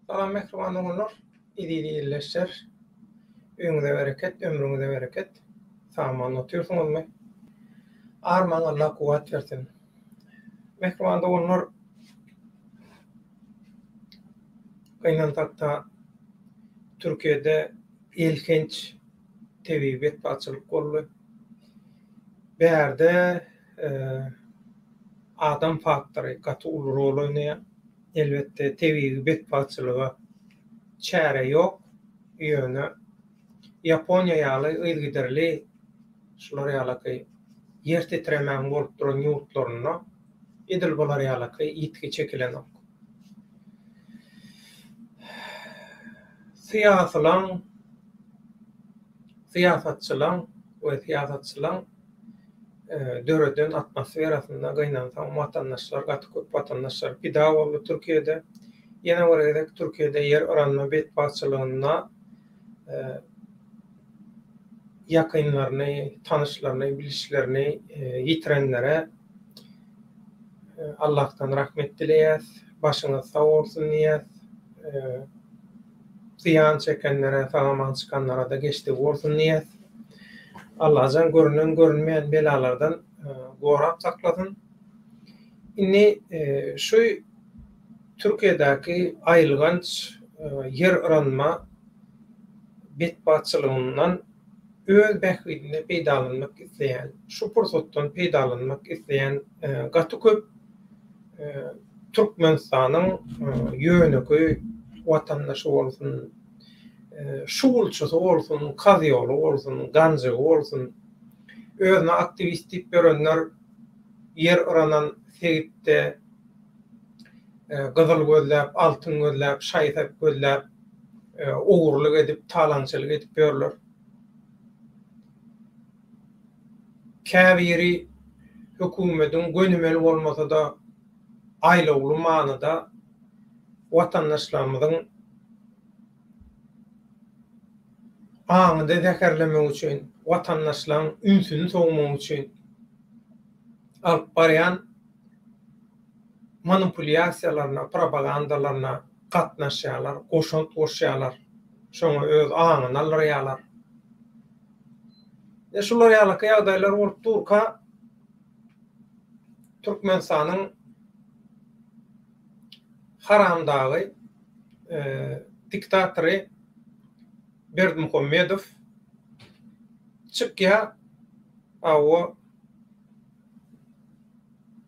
Salam mähriban doganlar, eziz ildeşler. Öýüňize bereket, ömrüňize bereket. Sag-aman otyrsyňyzmy? Armaň Allah kuwwat bersin. Mähriban doganlar, gynansakda Türkiýede elhenç tebigy betbagtçylyk boldy. Bärde adam faktory gaty uly rol oýnaýar. Elbetde, tebigy betbagtçylyga çäre ýok, ýöne Ýaponiýa ýaly yzygiderli şular ýalaky ýer titremäň bolup duran ýurtlarynda edil bular ýalaky ýitgi çekilenok. Syýasylaň, syýasatçylaň we syýasatçylaň döreden atmosferasynda gynansaň watandaşlar gaty köp watandaşlar pida boldy Türkiýede. Ýene bir gezek Türkiýede ýer yranma betbagtçylygynda ýakynlaryny, tanyşlaryny, bilişlerini ýitirenlere Allahdan rahmet dileýäs. Başyňyz sag bolsun diýýäs. Zyýan çekenlere, sag-aman çykanlara-da geçdigi bolsun diýýäs. Allajan görünen görünmeýän belalardan gorap saklasyn. Indi şu Türkiýedäki aýylganç ýer yranma betbagtçylygyndan öz bähbidine peýdalanmak isleýän, şu pursatdan peýdalanmak isleýän gaty köp Türkmenistanyň ýönekeý watandaşy bolsun, şugulçysy bolsun, kazýoly bolsun, ganjygy bolsun, özüne aktiwist diýip ýörenler ýer yranan sebitde gyzyl gözläp, altyn gözläp, şaý-sep gözläp, ogurlyk edip, talaňçylyk edip ýörler. Käbiri hökümediň gönümel bolmasa-da aýlawly manyda watandaşlarymyzyň aňyny zäherlemek üçin, watandaşlaryň ünsüni sowmak üçin alyp barýan manipulýasiýalaryna, propagandalaryna gatnaşýarlar, goşant goşýarlar, şoňa öz aňyny aldyrýarlar. Ine şular ýalyky ýagdaýlar bolup durka Türkmenistanyň haramdagy diktatory Berdimuhamedow çykýar hawa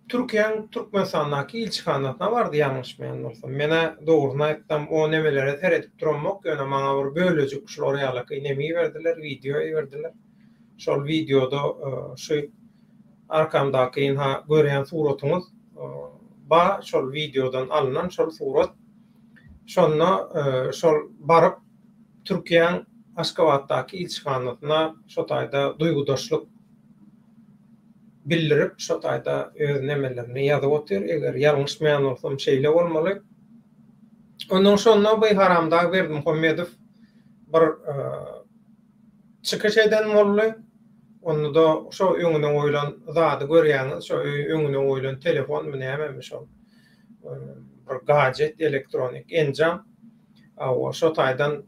Türkiýäň Türkmenistandaky ilçihanasyna bardy ýalňyşmaýan bolsam. Menä dogrusyny aýtsam o nemelere seredip duramok ýöne maňa bir bölejik şular ýalyky neme iberdiler wideo iberdiler. Şol wideoda şu arkamdaky ynha görýän suratyňyz ba şol wideodan alnan şol surat. Şonda şol baryp Türkiýäň Aşgabatdaky ilçihanasyna şo taýda duýgudaşlyk bildirip şo taýda öz nemelerini ýazyp otyr eger ýalňyşmaýan bolsam şeýle bolmaly. Ondan şonda by haramdag Berdimuhamedow bir çykyş eden boldy. Onda-da şo öňüne goýlan zady görýäňiz şo öňüne goýlan telefonmy nämemi şol bir gajet elektronik enjam. Hawa şo taýdan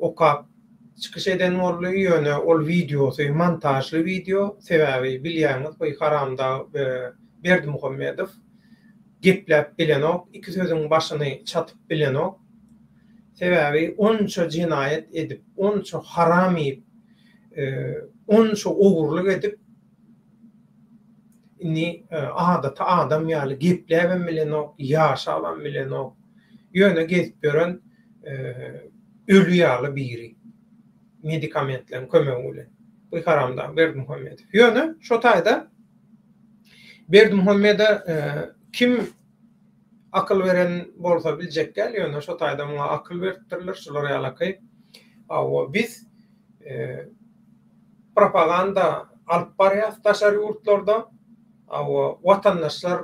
okap çykyş eden boldy ýöne ol wideosy montažly wideo sebäbi bilýäňiz bu haramdag Berdimuhamedow gepläp bilenok iki sözüň başyny çatyp bilenok sebäbi onça jenaýat edip onça haram iýip onça ogurlyk edip indi adaty adam ýaly gepläbem bilenok ýaşabam bilenok ýöne gezip ýören öli ýaly biri medikamentleriň kömegi bilen. Bu haramdag Berdimuhamedow. Ýöne şo taýda Berdimuhamede kim akyl beren bolsa biljek däl, ýöne şo taýda muňa akyl beripdirler, şular ýalaky. Hawa, biz propaganda alyp barýas daşary ýurtlarda. Hawa, watandaşlar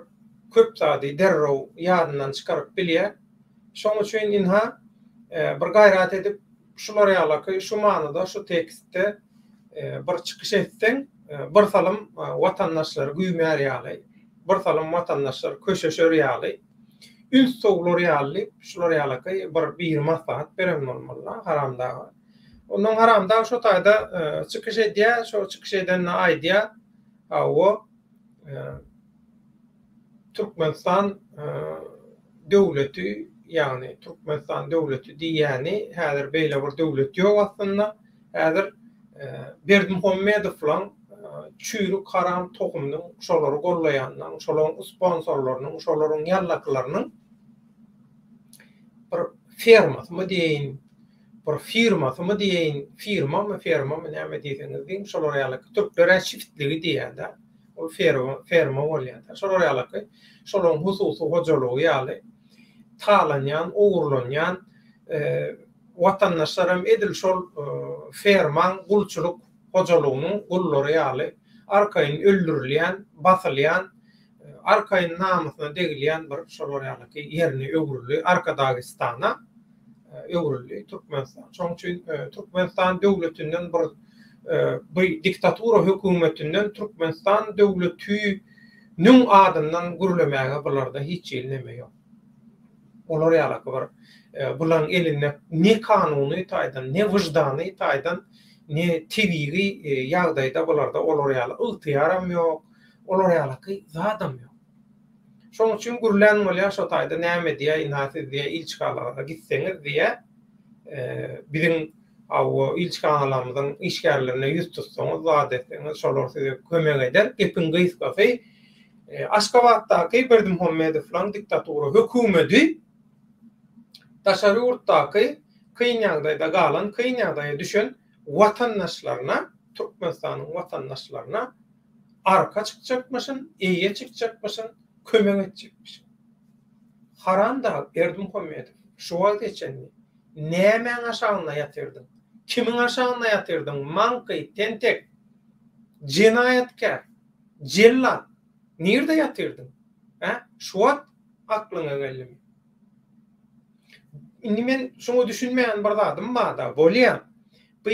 köp zady derrew ýadyndan çykaryp bilýär. Şoň üçin ynha, bir gaýrat edip, şular ýalaky, şu manyda, şu tekstde bir çykyş etseň, birsalym watandaşlary güýmär ýaly, birsalym watandaşlar köşeşer ýaly, Üns sowlar ýaly diýip, şular ýalaky bir biri maslahat beren bolmaly-da Haramdaga. Ondan Haramdag şo taýda çykyş edýär, şo çykyş edende aýdýar, hawa, Türkmenistan döwleti, ýagny Türkmenistan döwleti diýýäni häzir beýle bir döwlet ýok aslynda. Häzir Berdimuhamedowlaň çüýrük haram tohumynyň, şolary gollaýanlaryň, şolaryň sponsorlarynyň, şolaryň ýallakylarynyň bir fermasymy diýeýin, bir firmasymy diýeýin, firmamy, fermamy näme diýseňiz diýiň, şolar ýalyky türkler-ä çiftligi diýýär-dä. Ol ferma, ferma bolýar-da. Şolar ýalyky şolaryň hususy hojalygy ýaly talanýan, ogurlanýan Watandaşlar hem edil şol fermaň gulçulyk hojalygynyň gullary ýaly arkaýyn öldürilýän, basylýan, arkaýyn namysyna degilýän bir şolar ýalyky ýerine öwrüldi, Arkadagystana öwrüldi Türkmenistan. Şonuň üçin Türkmenistan döwletinden bir bu diktatura hökümetinden Türkmenistan döwletiniň adyndan gürlemäge bularda hiç hili neme ýok. Olar ýalaky bir bularyň elinde ne kanuny taýdan, ne wyždany taýdan, ne tebigy ýagdaýda bularda olar ýaly ygtyýaram ýok, olar ýalaky zadam ýok. Şonuň üçin gürlän bolýar şo taýda näme diýýär, ynha siz diýýär ilçihanalara gitseňiz diýýär, biziň hawa ilçihanalarymyzyň işgärlerine ýüz tutsaňyz, zat etseňiz şolar size kömek eder. Gepiň gysgasy, Aşgabatdaky Berdimuhamedowlaryň diktatura hökümedi daşary ýurtdaky kyn ýagdaýda galan, kyn ýagdaýa düşen watandaşlaryna, Türkmenistanyň watandaşlaryna arka çykjakmyşyn, eýe çykjakmyşyn, kömek etjekmişin. Haramdag Berdimuhamedow şu wagta çenli nämäň aşagynda ýatyrdyň? Kimiň aşagynda ýatyrdyň? Maňky, tentek, jenaýatkär! Jellat, nirde ýatyrdyň? Hä? Şu wagt aklyňa geldimi? Indi men şuňa düşünmeýän bir zadym bar-da, bolýa, bu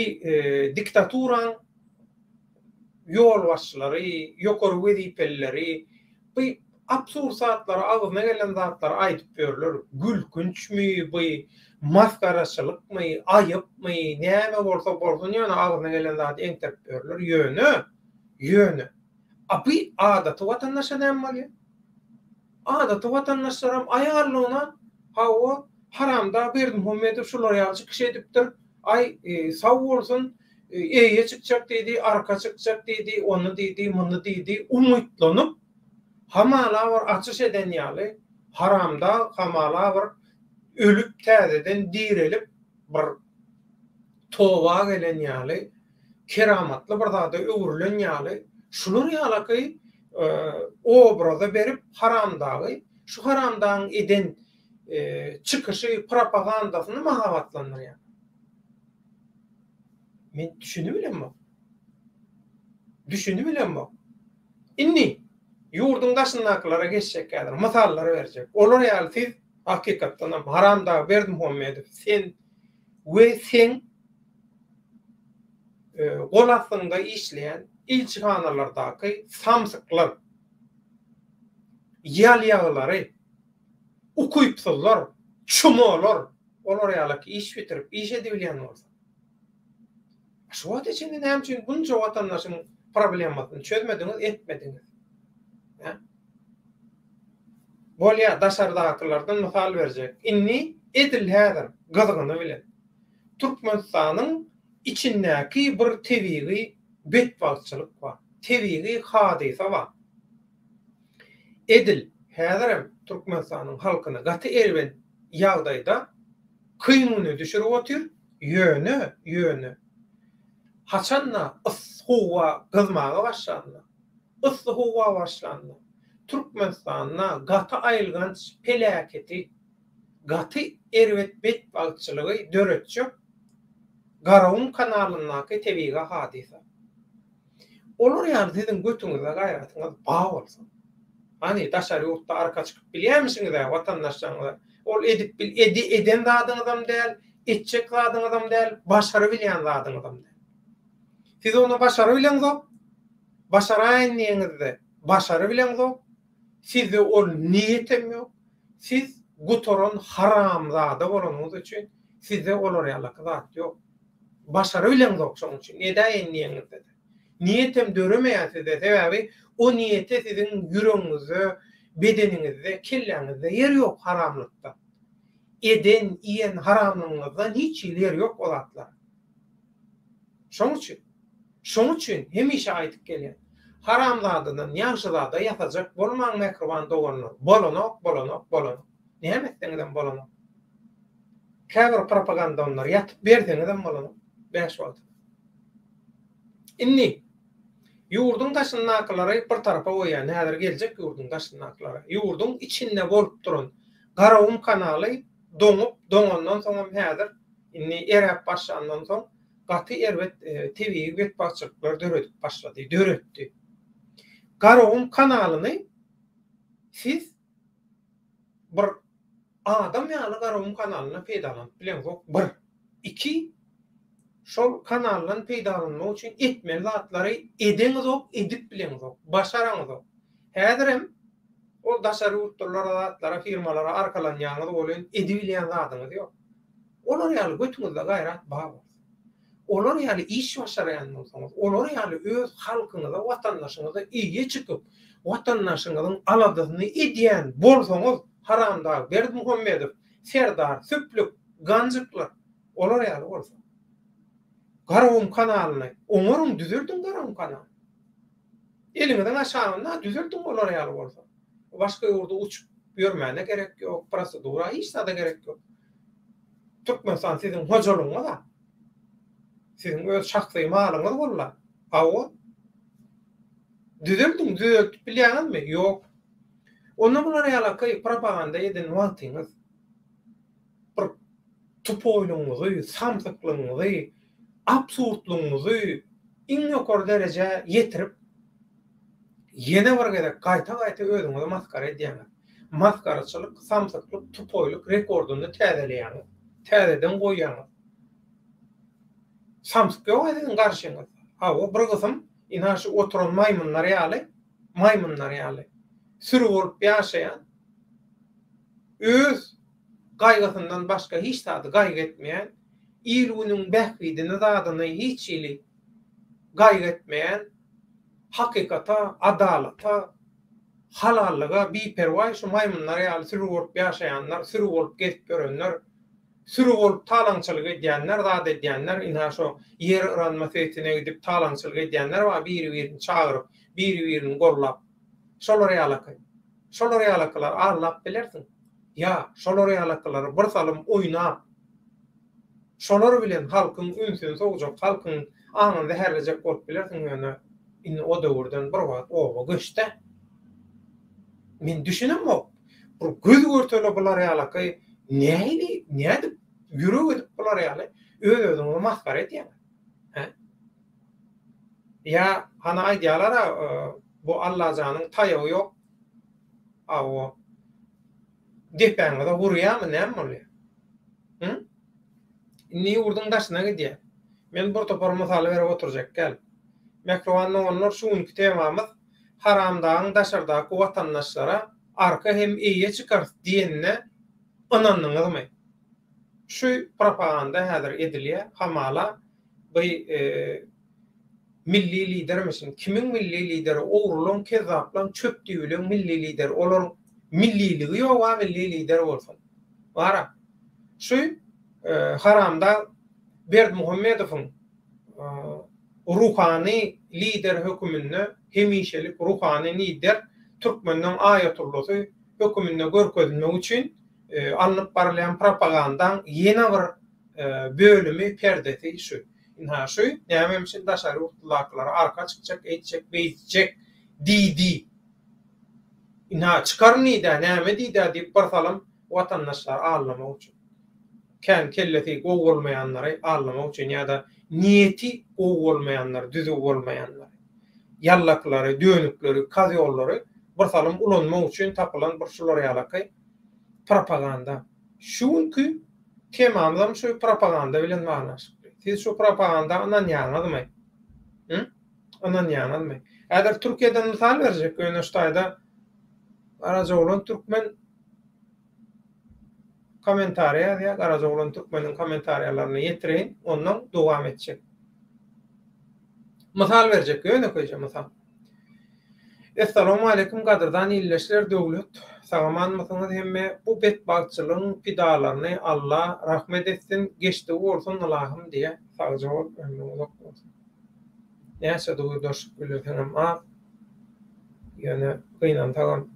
diktaturaň ýolbaşçylary, ýokary wezipelileri bu absurd zatlary, agzyna gelen zatlary aýdyp ýörler. Gülkünçmi bu, masgaraçylykmy, aýypmy, näme bolsa bolsun, ýöne agzyna gelen zady eňterip ýörler. Ýöne Ýöne, a bi adaty watandaşa näme bolýar? Adaty watandaşlaram aýallygyna, hawa, haramdag Berdimuhamedow şular ýaly çykyş edipdir, aý, sag bolsun, eýe çykjak diýdi, arka çykjak diýdi, ony diýdi, muny diýdi, umytlanyp, hamala bir açyş eden ýaly, haramdag hamala bir ölüp täzeden direlip bir toba gelen ýaly, keramatly bir zada öwrülen ýaly, şular ýalaky obraza berip haramdagy, şu haramdagyň eden çykyşy, propagandasyny mahabatlandyrýar. Men düşünibilemok. Düşünibilemok. Indi ýurduň daşyndakylara geçjek häzir, mysallar berjek. Olar ýaly siz hakykatdanam haramdag Berdimuhamedow sen we seň gol astynda işleýän ilçihanalardaky samsyklar, ýalýagylary, ukypsyzlar, çumolar olar ýalaky iş bitirip, iş edibilýän bolsa. Şu wagta çenli näme üçin bunça watandaşyň problemasyny çözmediňiz, etmediňiz? Hä? Bolýar, daşardakylardan mysal berjek. Indi edil häzir gyzgyny bilen Türkmenistanyň içindäki bir tebigy betbagtçylyk bar, tebigy hadysa bar. Edil häzirem Türkmenistanyň halkyny gaty erbet ýagdaýda kyn güne düşürip otyr, ýöne, ýöne haçanda yssy howa gyzmaga başlanda, yssy howa başlanda Türkmenistanda gaty aýylganç peläketi gaty erbet betbagtçylygy döretjek Garagum kanalyndaky tebigy hadysa. Olar ýaly siziň götüňizde gaýratyňyz ba bolsa. Hany daşary ýurtda arka çykyp bilýärmişiňiz-ä watandaşlaryňyza. Ol edip bil edi eden zadyňyzam däl, etjek zadyňyzam däl, başarybilýän zadyňyzam däl. Siz ony başarybileňzok, başaraýyn diýeňizde başarybileňzok, sizde ol niýetem ýok. Siz gutaran haramzada bolanyňyz üçin sizde olar ýalaky zat ýok. Başarybileňzok şoň üçin edäýeýin diýeňizde-de. Niýetem döremeýär sizde sebäbi o niýete siziň ýüregiňizde, bedeniňizde, kelläňizde ýer ýok haramlykda. Eden, iýen haramlygyňyzdan hiç hili ýer ýok o zatlara. Şoň üçin, şoň üçin hemişe aýdyp gelýän, haramzadadan ýagşyzada ýasajak bolmaň mähriban doganlar, bolanok, bolanok, bolanok. Näme etseňizem bolanok. Käbir propagandonlary ýatyp berseňizem bolanok, bäş wagtyna. Indi, ýurduň daşyndakylary bir tarapa goýýan, häzir geljek ýurduň daşyndakylary. Ýurduň içinde bolup duran Garagum kanaly doňup, doňandan soňam häzir Indi eräp başlandan soň gaty erbet tebigy betbagtçylyklar döredip başlady, döretdi. Garagum kanalyny siz bir adam ýaly Garagum kanalyndan peýdalanyp bileňzok, bir. Iki, şol kanaldan peýdalanmak üçin etmeli zatlary edeňizok, edip bileňzok, başaraňyzok. Häzirem ol daşary ýurtlulara zatlara, firmalara arkalanýaňyz welin edibilýän zadyňyz ýok. Olar ýaly götüňizde gaýrat bar bolsa, olar ýaly iş başaraýan bolsaňyz, olar ýaly öz halkyňyza, watandaşyňyza eýe çykyp, watandaşyňyzyň aladasyny edýän bolsaňyz, Haramdag Berdimuhamedow, Serdar, Süplük, Ganjyklar, olar ýaly bolsa. Garagum kanalyny oňaryň, düzeldiň Garagum kanalyny. Eliňiziň aşagynda düzeldiň olar ýaly bolsa. Başga ýurda uçup ýörmäne gerek ýok, prosedura hiç zada gerek ýok. Türkmenistan siziň hojalygyňyz-a. Siziň öz şahsy malyňyz boldy. Hawa. Düzeldiň, düzeltip bilýäňizmi? Ýok. Onda bular ýalaky propaganda eden wagtyňyz bir tupoýlygyňyzy, samsyklygyňyzy, absurdlygyňyzy iň ýokary derejä ýetirip, ýene bir gezek gaýta-gaýta özüňizi masgara edýäňiz. Masgaraçylyk, samsyklyk, tupoýlyk rekordyny täzeleýäňiz. Täzeden goýýaňyz. Samsyk ýog-a siziň garşyňyzda. Hawa, bir gysym, ynha şu oturan maýmynlar ýaly, maýmynlar ýaly, süri bolup ýaşaýan, öz gaýgysyndan başga hiç zady gaýgy etmeýän, il-günüň bähbidini zadyny hiç hili gaýgy etmeýän, hakykata, adalata, halallyga biperwaý şu maýmynlar ýaly süri bolup ýaşaýanlar, süri bolup gezip ýörenler, süri bolup talaňçylyk edýänler, zat edýänler, ynha şo ýer yranma sebitine gidip talaňçylyk edýänler bar biri-birini çagyryp, biri-birini gollap. Şolar ýalaky. Şolar ýalakylary aldap bilersiň. Ýa şolar ýalakylary bir salym oýnap, şolar bilen halkyň ünsüni sowjak, halkyň aňyny zäherlejek bolup bilersiň, ýöne indi o döwürden bir wagt oba göçdä. Men düşünemok. Bir göz görtele bular ýalaky nähili, nädip ýürek edip bular ýaly öz-özüňizi masgara edýäňiz? Hä? Ýa hany aýdýalar-a bu Allajanyň taýagy ýok. Hawa. Depäňize urýarmy näme bolýar? Hü? Indi ýurduň daşyna gidýär. Men bir topar mysal berip oturjak däl. Mähriban doganlar şu günki temamyz Haramdagyň daşardaky watandaşlara arka hem eýe çykarys diýenine ynandyňyzmy? Şu propaganda häzir edilýär hamala bu milli lidermişin. Kimiň milli lideri? Ogrulan, kezzaplan, çöp düwülen milli lideri. Olaryň milliligi ýoga milli lider bolsun. Bara. Şu haramdag Berdimuhamedowyň ruhany lider höküminde hemişelik ruhany lider türkmeniň aýatullasy höküminde görkezilmek üçin alnyp barylýan propagandaň ýene bir bölümi, perdesi şu. Ynha şu, nämemişin daşary ýurtlydakylara arka çykjak, eýtjek, beýtjek diýdi. Ynha çykaryn diýdä, näme diýdä diýip bir salym watandaşlary aldamak üçin. Kän kellesi gowy bolmaýanlary aldamak üçin ýa-da niýeti gowy bolmaýanlary, düzüw bolmaýanlary, ýallakylary, dönükleri, kozýollary bir salym ulanmak üçin tapylan bir şular ýalaky propaganda. Şu günki temamyzam şu propaganda bilen baglanyşykly. Siz şu propaganda ynanýaňyzmy? Hı? Ynanýaňyzmy? Häzir Türkiýeden mysal berjek, ýöne şu taýda Garajaoglan türkmen. Kommentariýa ýazýar, Garajaoglan Türkmeniň kommentariýalaryny ýetireýin, ondan dowam etjek. Mysal berjek, ýönekeýje mysal. Essalawmaleýkum gadyrdan ildeşler Döwlet sagamanmysyňyz hemme bu betbagtçylygyň pidalaryny Alla rahmet etsin geçdigi bolsun ylahym diýä sagja bol ömrüň uzak bolsun. Näçe duýgudaşlyk bildirseňem az. Ýöne gynansagam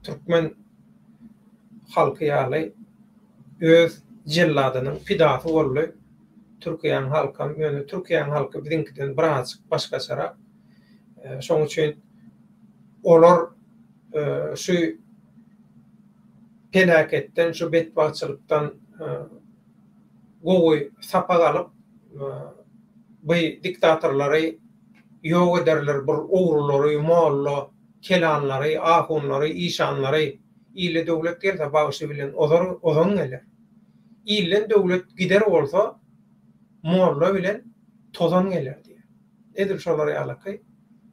türkmen halky ýaly öz jelladynyň pidasy boldy Türkiýäň halkam. Ýöne Türkiýäň halky biziňkiden birazjyk başgaçarak. Şoň üçin olar şu peläketden, şu betbagtçylykdan gowy sapak alyp, bu diktatorlary ýok ederler, bir ogrulary, molla, kelanlary, ahunlary, işanlary. Ile döwlet gelse bagşy bilen ozar, ozan geler. Ilden döwlet gider bolsa, molla bilen tozan geler diýýär. Edil şolar ýalyky,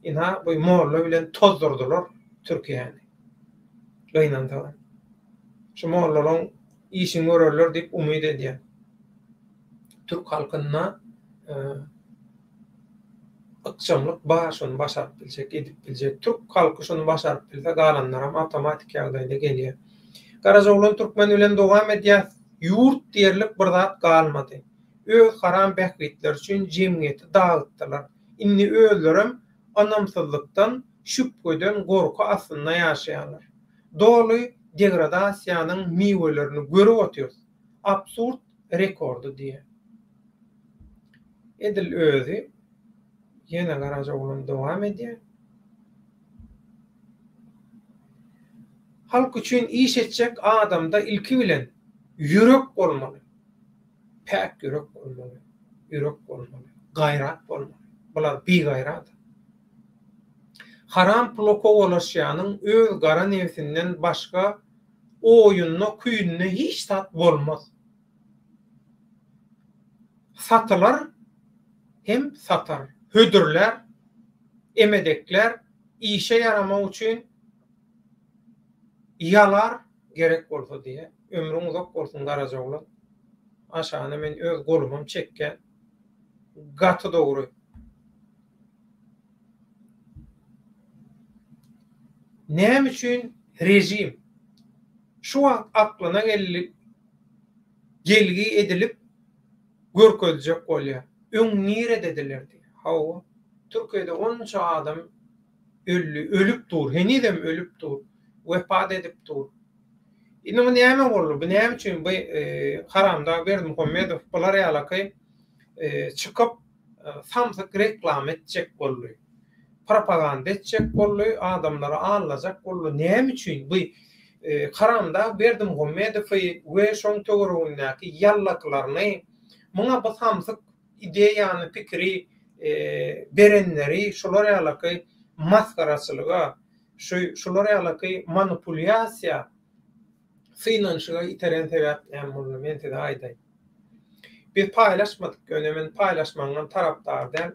ynha bu molla bilen tozdurdylar Türkiýäni. Gynansagam. Şu mollalaň işini görerler diýip umyt edýän. Türk halkynda ykjamlyk bar şony başaryp biljek, edip biljek. Türk halky şony başaryp bilse galanlaram awtomatik ýagdaýda gelýär. Garajaoglan Türkmen bilen dowam edýäs. Ýurt diýerlik bir zat galmady. Öz haram bähbitleri üçin jemgyýeti dagytdylar. Indi özlerem ynamsyzlykdan, şübheden, gorky astynda ýaşaýarlar. Doly degradasiýanyň miwelerini görüp otyrys. Absurd rekordy diýýär. Edil özi ýene Garajaoglan dowam edýär. Halk üçin iş etjek adamda ilki bilen ýürek bolmaly. Päk ýürek bolmaly. Ýürek bolmaly. Gaýrat bolmaly. Bular bigaýrat. Haram pula kowalaşýanyň öz gara nebsinden başga oýunda küýünde hiç zat bolmaz. Satylar hem satar. Hödürlär, emedeklär, işe ýaramak üçin ýalar gerek bolsa diýýär. Ömrüň uzak bolsun Garajaoglan. Aşagyna men öz golumam çekýän. Gaty dogry. Näme üçin režim şu wagt aklyna geldi gelgi edilip görkeziljek bolýar. Öň niredediler diýýär. Hawa, Türkiýede onça adam öldi, ölüp dur, henizem ölüp dur, wepat edip dur. Indi bu näme boldy? Bu näme üçin bu haramdag Berdimuhamedow bular ýalaky çykyp samsyk reklama etjek boldy. Propaganda etjek boldy, adamlary aldajak boldy. Näme üçin bu haramdag Berdimuhamedowy we şoň töweregindäki ýallakylaryny muňa bu samsyk ideýany, pikiri berenleri şular ýalaky masgaraçylyga, şu şular ýalaky manipulýasiýa synanyşyga iteren sebäp näme boldy men size aýdaýyn. Biz paýlaşmadyk ýöne men paýlaşmagyňam tarapdary däl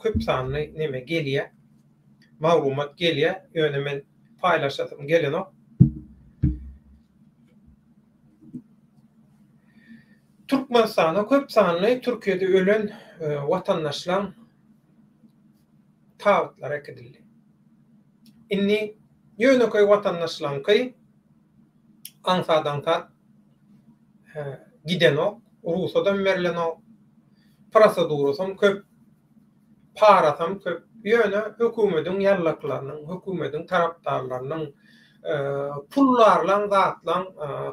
köp sanly neme gelýä maglumat gelýä ýöne men paýlaşasym gelenok. Türkmenistana köp sanly Türkiýede ölen watandaşlaň tabytlary äkidildi. Indi ýönekeý watandaşlaňky aňsat-aňsat gidenok, rugsadam berlenok, prosedurasam köp, parasam köp. Ýöne hökümediň ýallaklarynyň, hökümediň tarapdarlarynyň pullarlaň zatlaň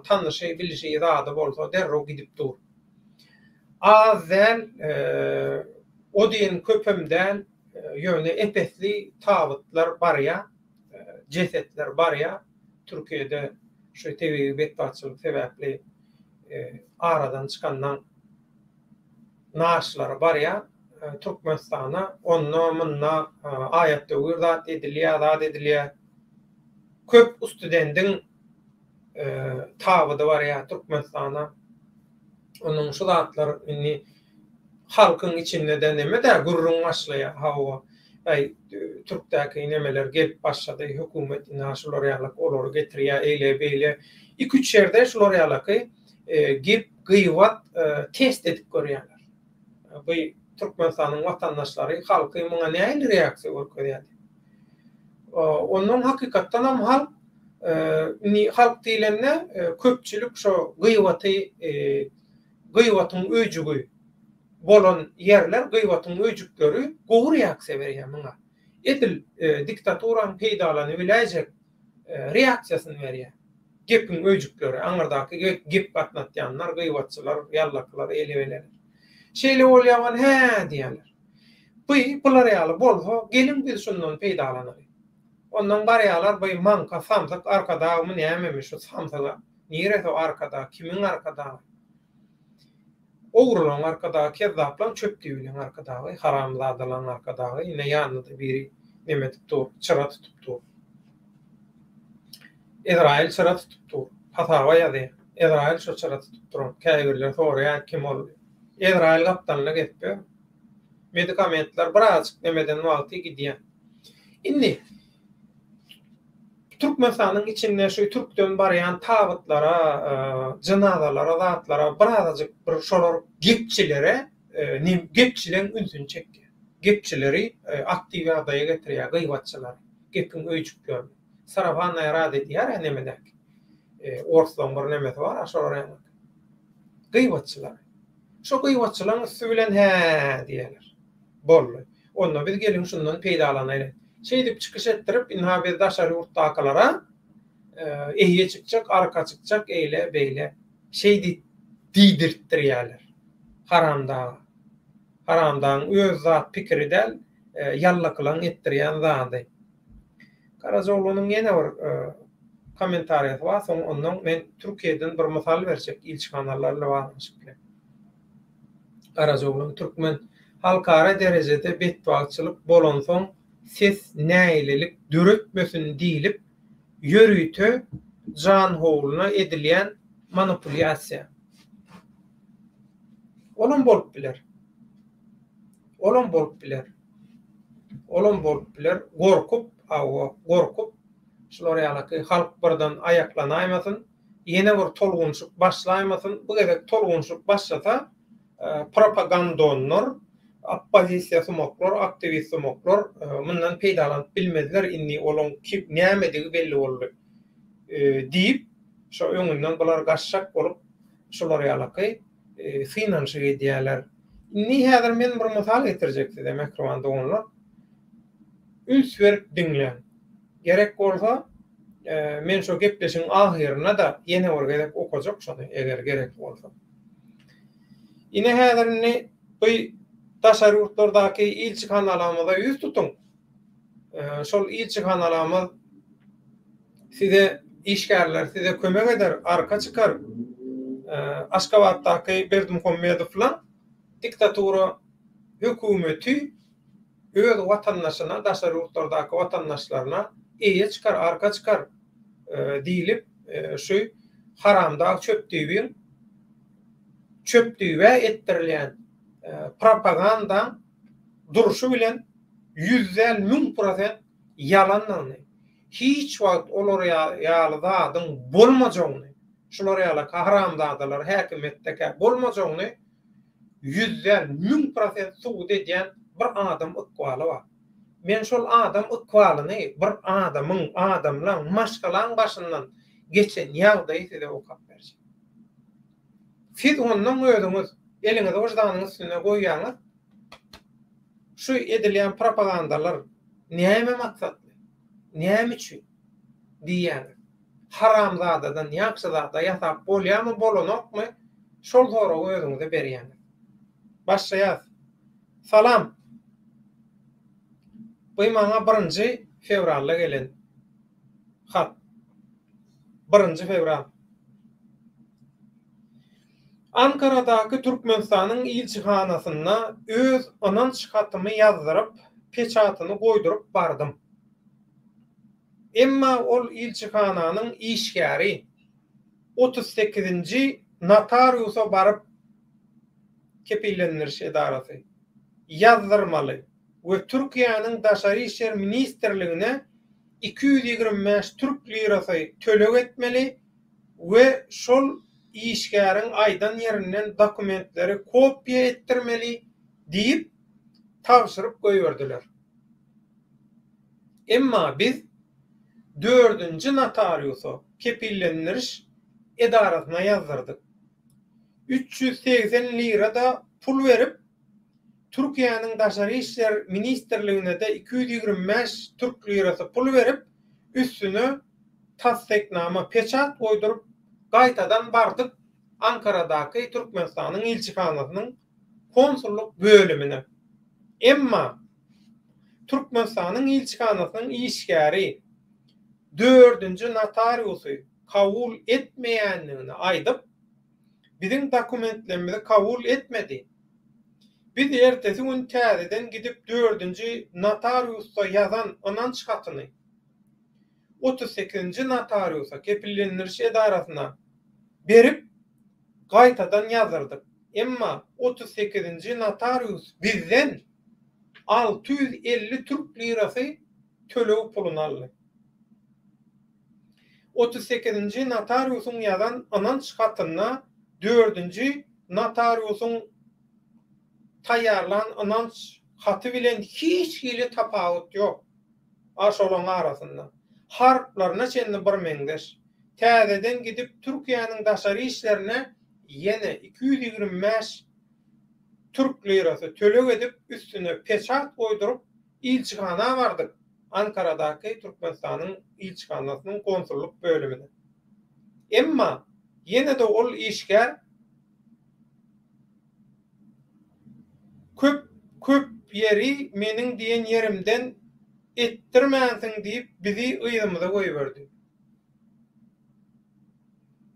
tanyşy, bilişi zady bolsa derrew gidip dur. Az däl, o diýen köpem däl, ýöne ep-esli tabytlar barýar, jesetler barýar. Türkiýede şu tebigy betbagtçylyk sebäpli aradan çykandan naşlary barýar Türkmenistana. Onda munda aýat-töwir zat edilýär, zat edilýär. Köp studendiň tabydy barýar Türkmenistana. Onuň şu zatlar indi halkyň içinde-de neme-dä gürrüň başlaýar. Hawa, äý, türkdäki nemeler gelip başlady, hökümet indi şular ýalyk olary getirýär, eýle-beýle. Iki-üç ýerde şular ýalaky gep, gybat test edip görýärler. Bu Türkmenistanyň watandaşlary, halky muňa nähili reaksiýa görkezýär diýip. Ondan hakykatdan hem halk indi halk diýlende köpçülik şo gybaty gybatyň öýjügi bolan ýerler gybatyň öýjükleri gowy reaksiýa berýär muňa. Edil diktaturany peýdalanybiläýjek reaksiýasyny berýär. Gepiň öýjükleri, aňyrdaky gep gatnatýanlar, gybatçylar, ýallakylar, ele-beleler. Şeýle bolýaman hä diýýärler. By, bular ýaly bolsa, geliň biz şundan peýdalanaly. Ondan barýarlar by maňka samsyk arkadagmy nämemi şu samsyga. Niresi o arkadag, kimiň arkadagy? Ogrulaň arkadagy, kezzaplaň çöp düýbileň arkadagy, haramzadalaň arkadagy, ine ýanynda-da biri neme edip dur, çyra tutup dur. Ezraýyl çyra tutup dur. Hasaba ýazýar. Ezraýyl şo çyra tutup duran. Käbirleri soraýar kim ol diýip. Ezraýyl gapdalynda gezip ýör. Medikamentler birazajyk nemeden wagty gidýär. Indi Türkmenistanyň içinde şu türkden barýan tabytlara, jynazalara, zatlara birazajyk bir şolar gepçilere gepçileň ünsüni çekýär. Gepçileri aktiw ýagdaýa getirýär, gybatçylary, gepiň öýjüklerini. Sarafannaýa rady diýýär-ä nemedäki. Orslaryň bir nemesi bar-a şolar ýaly. Gybatçylary. Şo gybatçylaryň üsti bilen hä diýýärler. Boldy. Onda biz geliň şundan peýdalanaýlyň. Şeýdip çykyş etdirip, ynha biz daşary ýurtdakylara eýe çykjak, arka çykjak, eýle, beýle. Şeýdip diýdirtdirýärler. Haramdaga. Haramdagyň öz zat pikiri däl, ýallakylaň etdirýän zady. Garajaoglanyň ýene bir kommentariýasy bar, soň ondan men Türkiýeden bir mysal berjek ilçihanalar bilen baglanyşykly. Garajaoglan türkmen halkara derejede betbagtçylyk bolansoň ses nägilelik döretmesin diýlip ýörite janhowluna edilýän manipulýasiýa. Olam bolup biler. Olam bolup biler. Olam bolup biler. Gorkup, hawa, gorkup, şular ýalaky halk birden aýaklanaýmasyn, ýene bir tolgunyşyk başlaýmasyn. Bu gezek tolgunyşyk başlasa, propagandonlar, oppozisiýa sumaklar, aktiwist sumaklar mundan peýdalanyp bilmezler, indi olaň kim, nämedigi belli boldy diýip, şo öňünden bular gaçjak bolup, şular ýalaky synanyşyk edýärler. Indi häzir men bir mysal getirjek size, mähriban doganlar. Üns berip diňläň. Gerek bolsa, men şo gepleşigiň ahyrynda-da ýene bir gezek okajak şony, eger gerek bolsa. Ine häzir indi bu daşary ýurtlardaky ilçihanalarymyza ýüz tutuň. Şol ilçihanalarymyz size işgärler size kömek eder, arka çykar. Aşgabatdaky Berdimuhamedowlaň diktatura hökümeti öz watandaşyna, daşary ýurtlardaky watandaşlaryna eýe çykar, arka çykar diýlip, şu haramdag çöpdüýbiň çöpdüýbä etdirilýän propagandaň durşy bilen ýüz däl 1000% ýalandygyny, hiç wagt olar ýaly zadyň bolmajagyny, şular ýaly haramzadalar häkimiýetdekä bolmajagyny ýüz däl 1000% subut edýän bir adam ykbaly bar. Men şol adam ykbalyny bir adamyň, adamlaň, maşgalaň başyndan geçen ýagdaýy size okap berjek. Siz ondan özüňiz eliňizi wyždanyň üstüne goýýaňyz, şu edilýän propagandalar näme maksatly, näme üçin diýýäňiz. Haramzadadan ýagşyzada ýasap bolýarmy, bolanokmy, şol soragy özüňize berýäňiz. Başlaýas. Salam. Bu maňa birinji fewralda gelen hat. Birinji fewral. Ankaradaky Türkmenistanyň ilçihanasynda öz ynanç hatymy ýazdyryp, peçatyny goýduryp bardym. Emma ol ilçihananyň işgäri otuz sekizinji notariusa baryp, kepillendiriş edarasy, ýazdyrmaly we Türkiýäniň Daşary işler ministrligine 225 türk lirasy töleg etmeli. we şol işgäriň aýdan ýerinden dokumentleri kopiýa etdirmeli diýip tabşyryp goýberdiler. Emma biz dördünji notariusa kepillendiriş edarasyna ýazdyrdyk. 380 lira-da pul berip, Türkiýäniň Daşary işler ministrligine-de 225 türk lirasy pul berip, üstüne tassyknama, peçat goýduryp, gaýtadan bardyk Ankaradaky Türkmenistanyň ilçihanasynyň konsullyk bölümine. Emma Türkmenistanyň ilçihanasynyň işgäri dördünji notariusy kabul etmeýändigini aýdyp, biziň dokumentlerimizi kabul etmedi. Biz ertesi gün täzeden gidip dördünji notariusda ýazan ynanç hatyny 38-nji notariusa, kepillendiriş edarasyna berip, gaýtadan ýazdyrdyk. Emma 38-nji notarius bizden 650 türk lirasy töleg puluny aldy. 38-nji notariusyň ýazan ynanç hatynda dördünji notariusyň taýýarlan ynanç haty bilen hiç hili tapawut ýok. A şolaň arasynda. Harplaryna çenli birmeňzeş. Täzeden gidip Türkiýäniň daşary işlerine ýene 225 türk lirasy töleg edip üstüne peçat goýduryp ilçihana bardyk, Ankaradaky Türkmenistanyň ilçihanasynyň konsullyk bölümine. Emma ýene-de ol işgär köp köp ýeri meniň diýen ýerimden etdirmänsiň diýip bizi yzymyza goýberdi.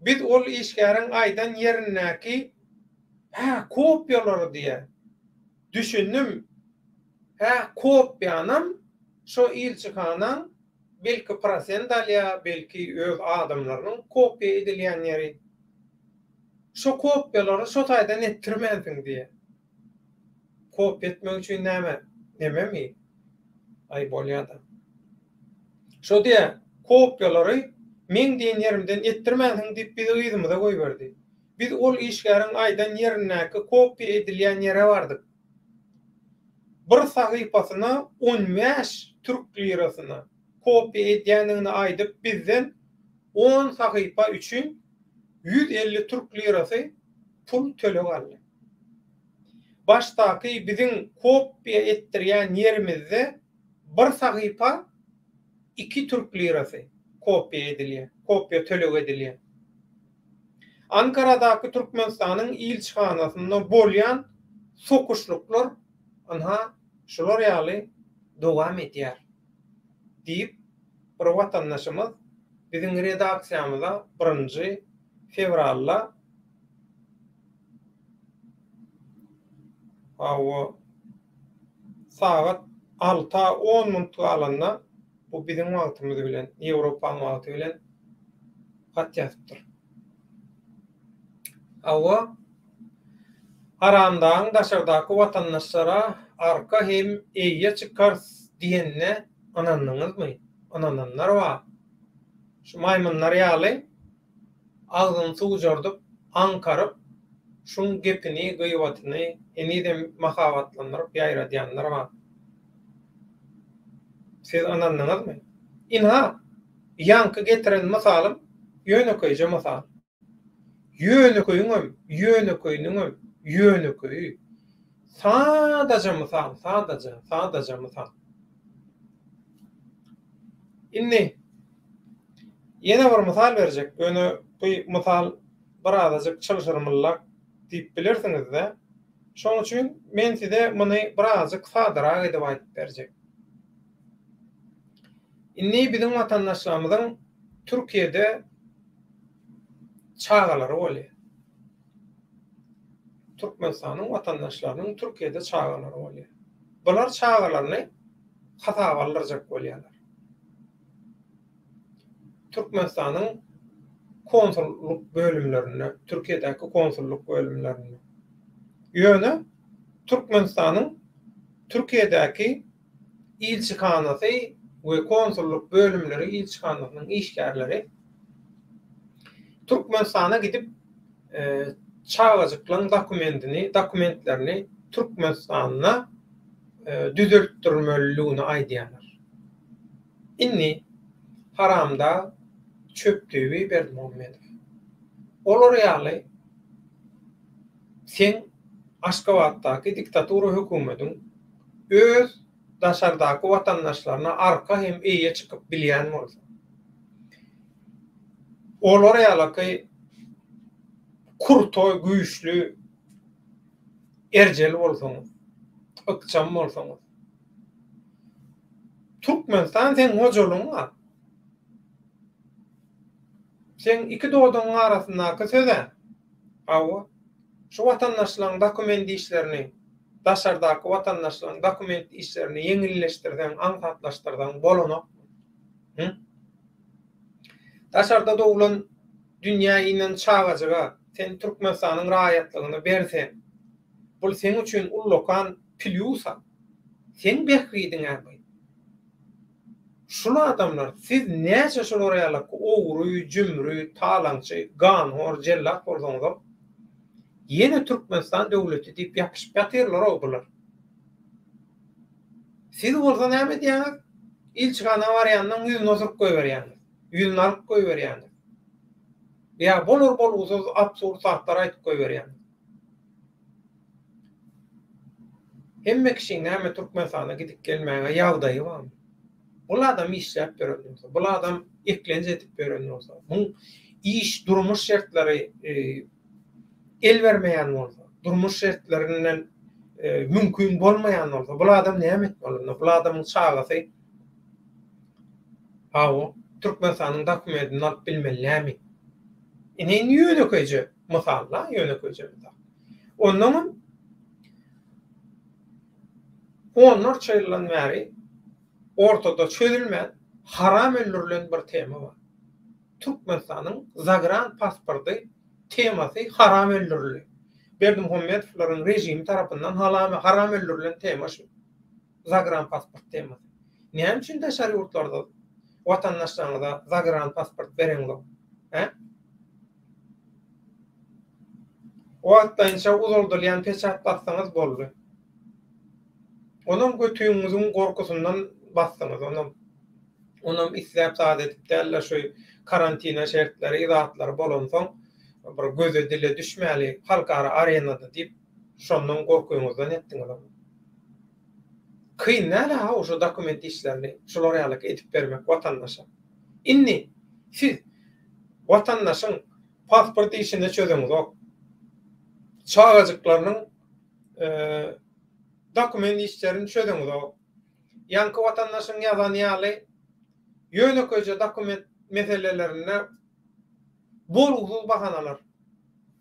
Biz ol işgäriň aýdan ýerindäki hä kopiýalary diýýär. Düşündim. Hä kopiýanam şo ilçihanaň belki prosent alýar, belki öz adamlarynyň kopiýa edilýän ýeri. Şo kopiýalary şo taýdan etdirmänsiň diýýär. Kopiýa etmek üçin näme, nememi? Aý bolýada. Şo diýýär, kopiýalary meň diýen ýerimden etdirmänsiň diýip bizi yzymyza goýberdi. Biz ol işgäriň aýdan ýerindäki kopiýa edilýän ýere bardyk. Bir sahypasyna 15 türk lirasyna kopiýa edýändigini aýdyp bizden on sahypa üçin 150 türk lirasy pul töleg aldy. Başdaky biziň kopiýa etdirýän ýerimizde bir sahypa iki türk lirasy kopiýa edilýär, kopiýa töleg edilýär. Ankaradaky Türkmenistanyň ilçihanasynda bolýan sokuşlyklar ynha şular ýaly dowam edýär diýip, bir watandaşymyz biziň redaksiýamyza birinji fewralda hawa sagat alta on minut galanda bu biziň wagtymyz bilen, Ýewropaň wagty bilen hat ýazypdyr. Hawa, Haramdagyň daşardaky watandaşlara arka hem eýe çykarys diýenine ynandyňyzmy? Ynananlar bar. Şu maýmynlar ýaly agzyny suwjardyp, aňkaryp, şuň gepini, gyýbatyny henizem mahabatlandyryp ýaýradýanlar bar. Siz ynandyňyzmy? Ynha, ýaňky getiren mysalym ýönekeýje mysal. Ýönekeýiňem, ýönekeýiniňem ýönekeýi. Sadaja mysal, sadaja, sadaja mysal. Indi ýene bir mysal berjek, ýöne bu mysal birazajyk çylşyrymlyrak diýip bilersiňiz-de. Şoň üçin men size muny birazajyk sadarak edip aýdyp berjek. Indi biziň watandaşlarymyzyň Türkiýede çagalary bolýar. Türkmenistanyň watandaşlarynyň Türkiýede çagalary bolýar. Bular çagalaryny hasaba aldyrjak bolýarlar. Türkmenistanyň konsullyk bölümlerinde, Türkiýedäki konsullyk bölümlerinde. Ýöne Türkmenistanyň Türkiýedäki ilçihanasy we konsullyk bölümleri ilçihanasynyň işgärleri. Türkmenistana gidip çagajyklaryň dokumentini, dokumentlerini Türkmenistanda düzeltdirmeliligini aýdýarlar. Indi haramdag çöpdüýbi Berdimuhamedow. Olar ýaly seň Aşgabatdaky diktatura hökümediň öz daşardaky watandaşlaryna arka hem eýe çykyp bilýän bolsa, olar ýalaky krutoý güýçli erjel bolsaňyz, ykjam bolsaňyz, Türkmenistan seň hojalygyň-a. Seň iki dodagyň arasyndaky söz-ä. Hawa, şu watandaşlaryň dokument işlerini, daşardaky watandaşlaryň dokument işlerini ýeňilleşdirseň, aňsatlaşdyrsaň bolanokmy? Hü? Daşarda doglan, dünýä inen çagajyga sen Türkmenistanyň raýatlygyny berseň, bul seň üçin ullakan plýus-a. Seň bähbidiň-ä bu. Şul adamlar siz näçe şular ýaly ogry, jümri, talaňçy, ganhor, jellat bolsaňyzam ýene Türkmenistan döwleti diýip ýapyşyp ýatyrlar-ow bular. Siz bolsa näme edýäňiz? Ilçihana barýandan ýüzüni osuryp goýberýäňiz. Ýüzüni alyp goýberýäňiz. Ýa bolar-bolgusyz absurd zatlar aýdyp goýberýäňiz. Hemme kişiň näme Türkmenistana gidip gelmäge ýagdaýy barmy? Bul adam işläp ýören bolsa, bul adam eklenç edip ýören bolsa, muň iş, durmuş şertleri el bermeýän bolsa, durmuş şertlerinden mümkin bolmaýan bolsa, bul adam näme etmeli onda? Bul adamyň çagasy hawa, Türkmenistanyň dokumentini alyp bilmeli näme? Ine indi ýönekeýje mysal-da, ýönekeýje mysal. Onnoňam onlarça ýyldan bäri ortada çözülmän haram öldürilen bir tema bar. Türkmenistanyň zagran pasporty temasy haram öldürildi. Berdimuhamedowlaryň režimi tarapyndan haram öldürilen tema şu. Zagran pasport temasy. Näme üçin daşary ýurtlarda watandaşlaryňyza zagran pasport bereňzok? Hä? Wagtlaýynça uzaldylýan peçat bassaňyz boldy. Onam götüňiziň gorkusyndan basdyňyz, onam. Onam isläp zat edip däl-de şu karantina şertleri zatlary bolansoň bir göze dile düşmäli halkara arenada diýip şondan gorkyňyzdan etdiňiz ony. Kyn däl-ä how şu dokument işlerini şular ýalyk edip bermek watandaşa. Indi siz watandaşyň pasport işini çözeňizok. Çagajyklarynyň dokument işlerini çözeňizok. Ýaňky watandaşyň ýazany ýaly ýönekeýje dokument meselelerinde bolgusyz bahanalar.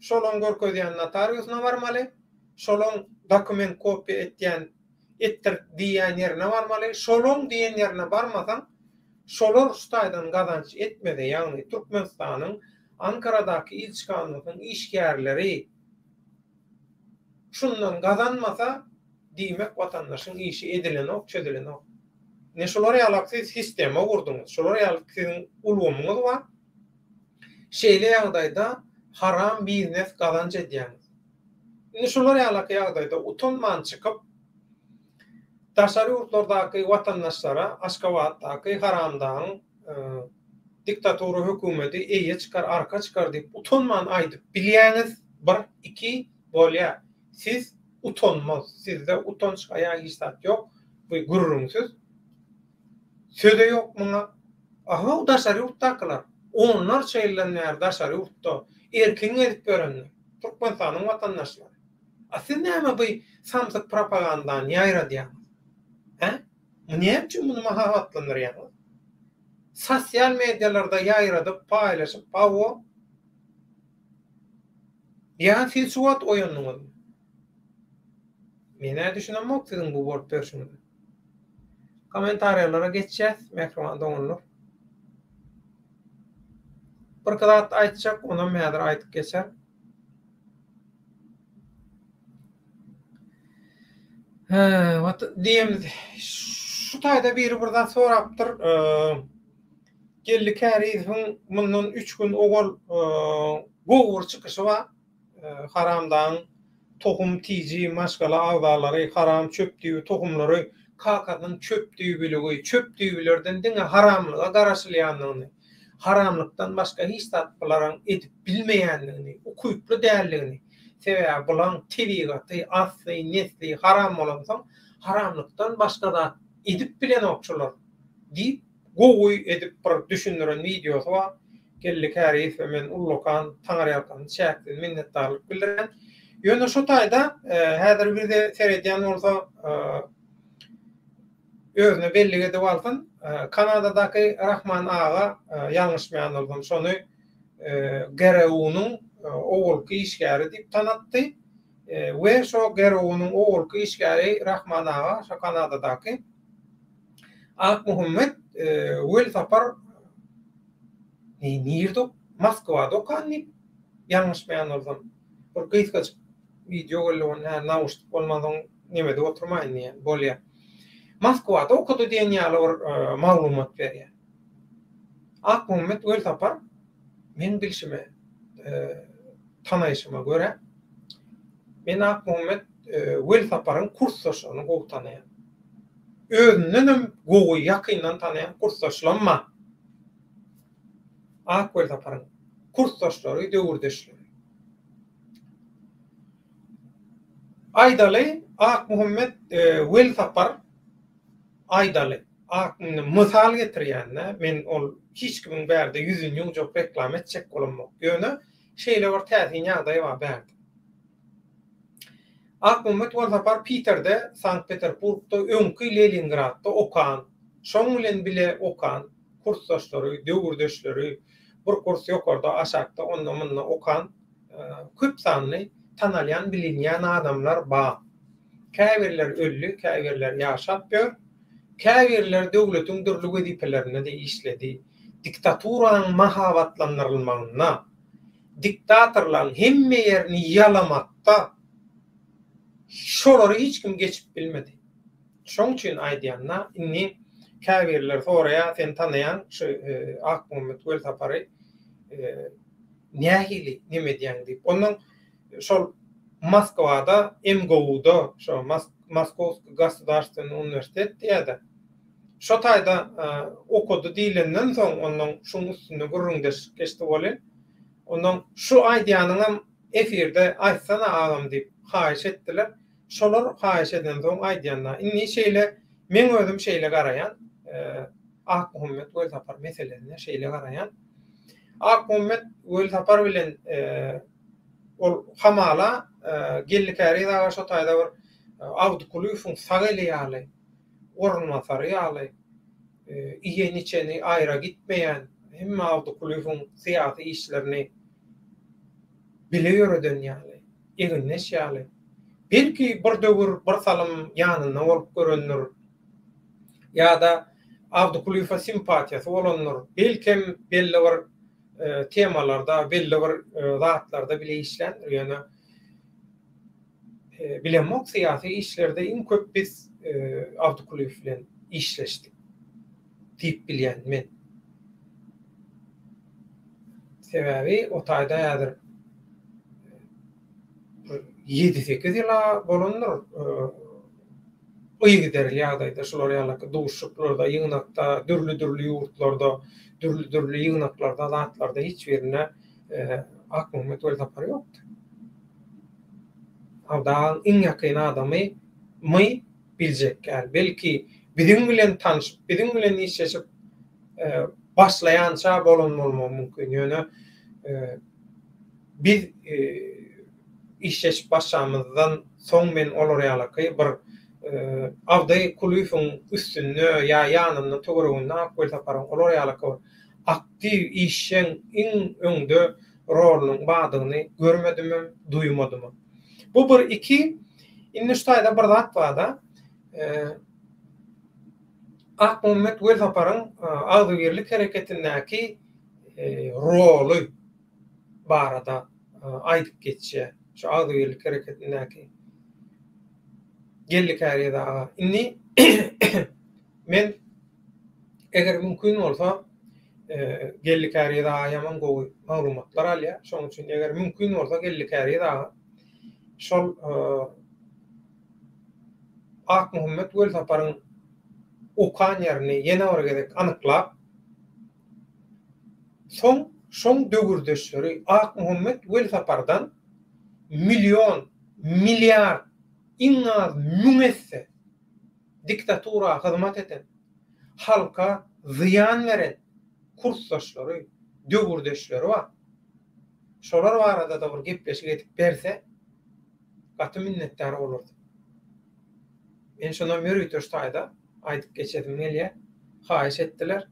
Şolaň görkezýän notariusyna barmaly, şolaň dokument kopiýa etýän etdir diýýän ýerine barmaly, şolaň diýen ýerine barmasaň, şolar şu taýdan gazanç etmese, ýagny Türkmenistanyň Ankaradaky ilçihanasynyň işgärleri şundan gazanmasa, diýmek watandaşyň işi edilenok, çözülenok. Ine şular ýalak siz sistema gurduňyz, şular ýaly siziň ulgamyňyz bar. Şeýle ýagdaýda haram biznes gazanç edýäňiz. Indi şular ýalaky ýagdaýda utanman çykyp, daşary ýurtlardaky watandaşlara Aşgabatdaky haramdagyň diktatura hökümeti eýe çykar, arka çykar diýip utanman aýdyp bilýäňiz, bir, iki, bolýa. Siz utanmaz, sizde utanç haýa hiç zat ýok, bu gürrüňsiz. Söze ýok muňa. Ahow daşary ýurtdakylar onlarça ýyldan bäri daşary ýurtda erkin gezip ýörenler, Türkmenistanyň watandaşlary. A siz näme bu samsyk propagandany ýaýradýaňyz? Hä? Näme üçin muny mahabatlandyrýaňyz? Sosial medialarda ýaýradyp, paýlaşyp, hawa. Ýa siz şu wagt oýandyňyzmy? Men-ä düşünemok siziň bu bolup ýörşüňize. Kommentariýalara geçýäs, mähriban doganlar. Birki zat aýtjak, onam häzir aýdyp geçerin. Hä, diýemiz. Şu taýda biri bir zat sorapdyr. Geldi Kärizowyň mundan üç gün owal gowy bir çykyşy bar. Haramdagyň tohum tiji maşgala agzalary haram çöp düýbi tohumlary kakasynyň çöp düýbüligi çöp düýbülerden diňe haramlyga garaşylýandygyny haramlykdan başga hiç zat bularyň edip bilmeýändigini ukyply däldigini sebäbi bulaň tebigaty asly nesli haram bolansoň haramlykdan başga zat edip bilenok şular diýip Gowy edip bir düşündiren wideosy bar. Geldi Käriýewe men ullakan taňryýalkasyn çäksiz minnetdarlyk bildirýän. Ýöne şu taýda häzir bize seredýän bolsa özüne bellik edip alsyn. Kanadadaky Rahman aga ýalňyşmaýan bolsam şony GRU-nyň owalky işgäri diýip tanatdy. We şo GRU-nyň owalky işgäri Rahman aga şo Kanadadaky Akmuhammet Welsapar nirde Moskwada okan diýip ýalňyşmaýan bolsam bir gysgajyk wideo geldi ony hä nauşnik bolmansoň neme edip oturmaýyn diýýän bolýa. Moskwada okady diýen ýaly bir maglumat berýär. Akmuhammet Welsapar meň bilşime tanaýşyma görä men Akmuhammet Welsaparyň kursdaşlaryny gowy tanaýan. Özündenem gowy ýakyndan tanaýan kursdaşlam bar. Ak Welsaparyň kursdaşlary, döwürdeşleri. Aýdaly, Akmuhammet Welsapar aýdaly, ak indi mysal getirýän-dä, men ol hiç kimiň bärde ýüzüni ýuwjak reklama etjek bolamok. Ýöne şeýle bir täsin ýagdaý bar bärde. Akmuhammet Welsapar Piterde, Sankt-Peterburgda, öňki Leningradda okan, şoň bilen bile okan kursdaşlary, döwürdeşleri, bir kurs ýokarda, aşakda, onda-munda okan köp sanly tanalýan, bilinýän adamlar bar. Käbirleri öldi, käbirleri ýaşap ýör, käbirleri döwletiň dürli wezipelerinde-de işledi. Diktaturanyň mahabatlandyrylmagynda, diktatorlaryň hemme ýerini ýalamakda şolary hiç kim geçip bilmedi. Şoň üçin aýdýan-da, indi käbirleri soraýar, sen tanaýaň şu Akmuhammet Welsapary nähili neme edýäň diýip. Onnoň şol Moskwada MGU-da, şo Moskowskiý gosudarstwennyý uniwersitet diýýär-de, şo taýda okady diýlenden soň, onnoň şuň üstünde gürrüňdeşlik geçdi welin, onnoň şu aýdýanyňam efirde aýtsana agam diýip haýyş etdiler. Şolar haýyş edensoň aýdýan-da. Indi şeýle, meň özüm şeýle garaýan, Akmuhammet Welsapar meselesine şeýle garaýan. Akmuhammet Welsapar bilen ol hamala Geldi Käriz aga şo taýda bir Abdy Kulyýewiň sag eli ýaly, orunbasary ýaly, iýen-içeni aýra gitmeýän, hemme Abdy Kulyýewiň syýasy işlerini bile ýöreden ýaly, egindeş ýaly. Belki bir döwür bir salym ýanynda bolup görendir. Ýa-da Abdy Kulyýewe simpatiýasy bolandyr. Belkem belli bir temalarda, belli bir zatlarda bile işländir. Ýöne bilemok syýasy işlerde iň köp biz Abdy Kulyýew bilen işleşdik diýip bilýän men. Sebäbi o taýda häzir bir ýedi-sekiz ýyl-a bolandyr yzygiderli ýagdaýda şular ýaly duşuşyklarda, ýygnakda, dürli-dürli ýurtlarda, dürli-dürli ýygnaklarda, zatlarda hiç birinde Akmuhammet Welsapar ýokdy. Agdagyň iň ýakyn adamy my biljek däl. Belki biziň bilen tanşyp, biziň bilen işleşip başlaýança bolan bolmagy mümkin. Ýöne biz işleşip başlamyzdan soň men olar ýalaky bir Abdy Kulyýewiň üstünde ýa ýanynda töwereginde Ak Welsaparyň olar ýalaky bir aktiw, işjeň, iň öňde rolunyň bardygyny görmedimem, duýmadymam. Bu bir, iki, indi şu taýda bir zat barda, Akmuhammet Welsaparyň agzybirlik hereketindäki roly barada aýdyp geçýär. Şu agzybirlik hereketindäki Geldi Käriz aga. Indi men eger mümkin bolsa. Geldi Käriz aga ýaman gowy maglumatlar alýar. Şonuň üçin eger mümkin bolsa Geldi Käriz aga şol Akmuhammet Welsaparyň okan ýerini ýene bir gezek anyklap, soň şoň döwürdeşleri Akmuhammet Welsapardan million, milliard, iň az müň esse diktatura hyzmat eden, halka zyýan beren kursdaşlary, döwürdeşleri bar. Şolar barada-da bir gepleşik edip berse, gaty minnetdar bolardym. Men şonam ýörite şu taýda aýdyp geçesim gelýär. Haýyş etdiler.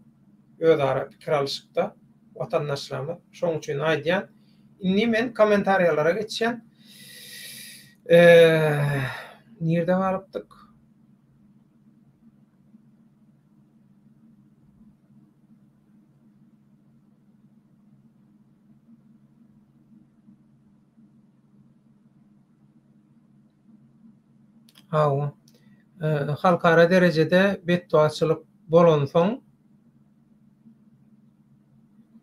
Özara pikir alyşykda watandaşlarymyz. Şoň üçin aýdýan. Indi men kommentariýalara geçýän. Nirde galypdyk? Hawa. Halkara derejede betbagtçylyk bolansoň,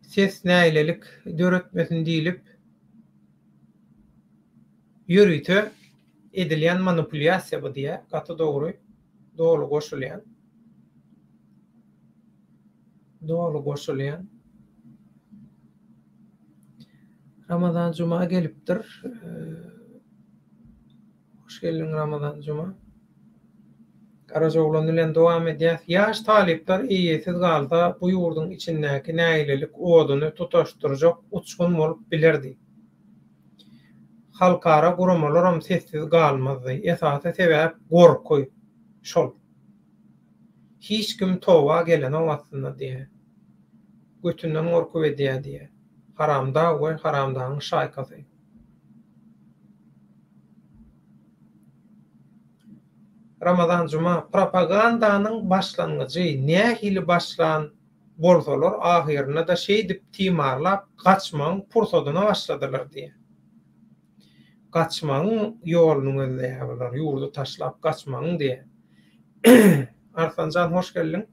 ses nägilelik döretmesin diýlip, ýörite edilýän manipulýasiýa bu diýýär. Gaty dogry. Doly goşulýan. Doly goşulýan. Ramazan Juma gelipdir. Hoş geldiň Ramazan Juma. Garajaoglan bilen dowam edýäs. Ýaş talyplar eýesiz galsa, bu ýurduň içindäki nägilelik oduny tutaşdyrjak uçgun bolup bilerdi. Halkara guramalaram sessiz galmazdy. Esasy sebäp gorky. Şol. Hiç kim toba gelenok aslynda diýýär. Götünden gorkup edýär diýýär. Haramdag we haramdagyň şaýkasy. Ramazan Juma, propagandanyň başlangyjy nähili başlan bolsalar ahyrynda-da şeýdip timarlap gaçmagyň pursadyna başladylar diýýär. Gaçmagyň ýoluny gözleýär bular, ýurdy taşlap gaçmagyň diýýär. Arslanjan hoş geldiň.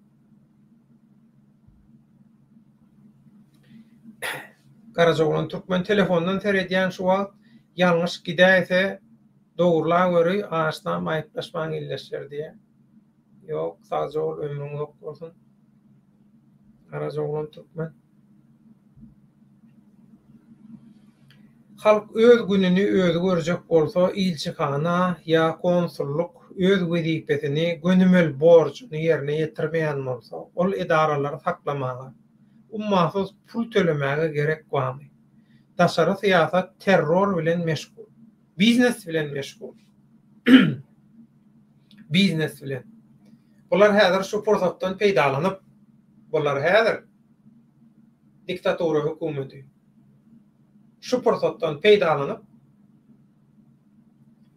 Garajaoglan Türkmen telefondan seredýän şu wagt ýalňyş gidäýse dogrulaweri aşnam aýyplaşmaň ildeşler diýýär. Ýok sagja bol ömrüň uzak bolsun. Garajaoglan Türkmen. Halk öz gününi özi görjek bolsa ilçihana ýa konsullyk öz wezipesini gönümel borjuny ýerine ýetirmeýän bolsa ol edaralary saklamaga ummasyz pul tölemäge gerek barmy? Daşary syýasat terror bilen meşgul. Biznes bilen meşgul. Biznes bilen. Bular häzir şu pursatdan peýdalanyp bular häzir diktatura hökümeti şu pursatdan peýdalanyp,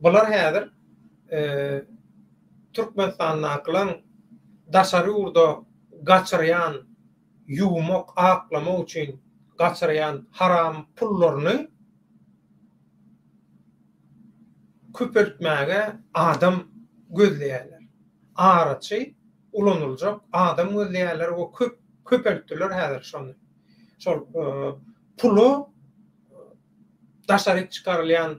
bular häzir Türkmenistandakylaryň daşary ýurda gaçyrýan, ýuwmak, aklamak üçin gaçyrýan haram pullaryny köpeltmäge adam gözleýärler. Araçy ulanyljak adam gözleýärler we köp köpeltdiler häzir şony. Şol pula daşaryk çykarylýan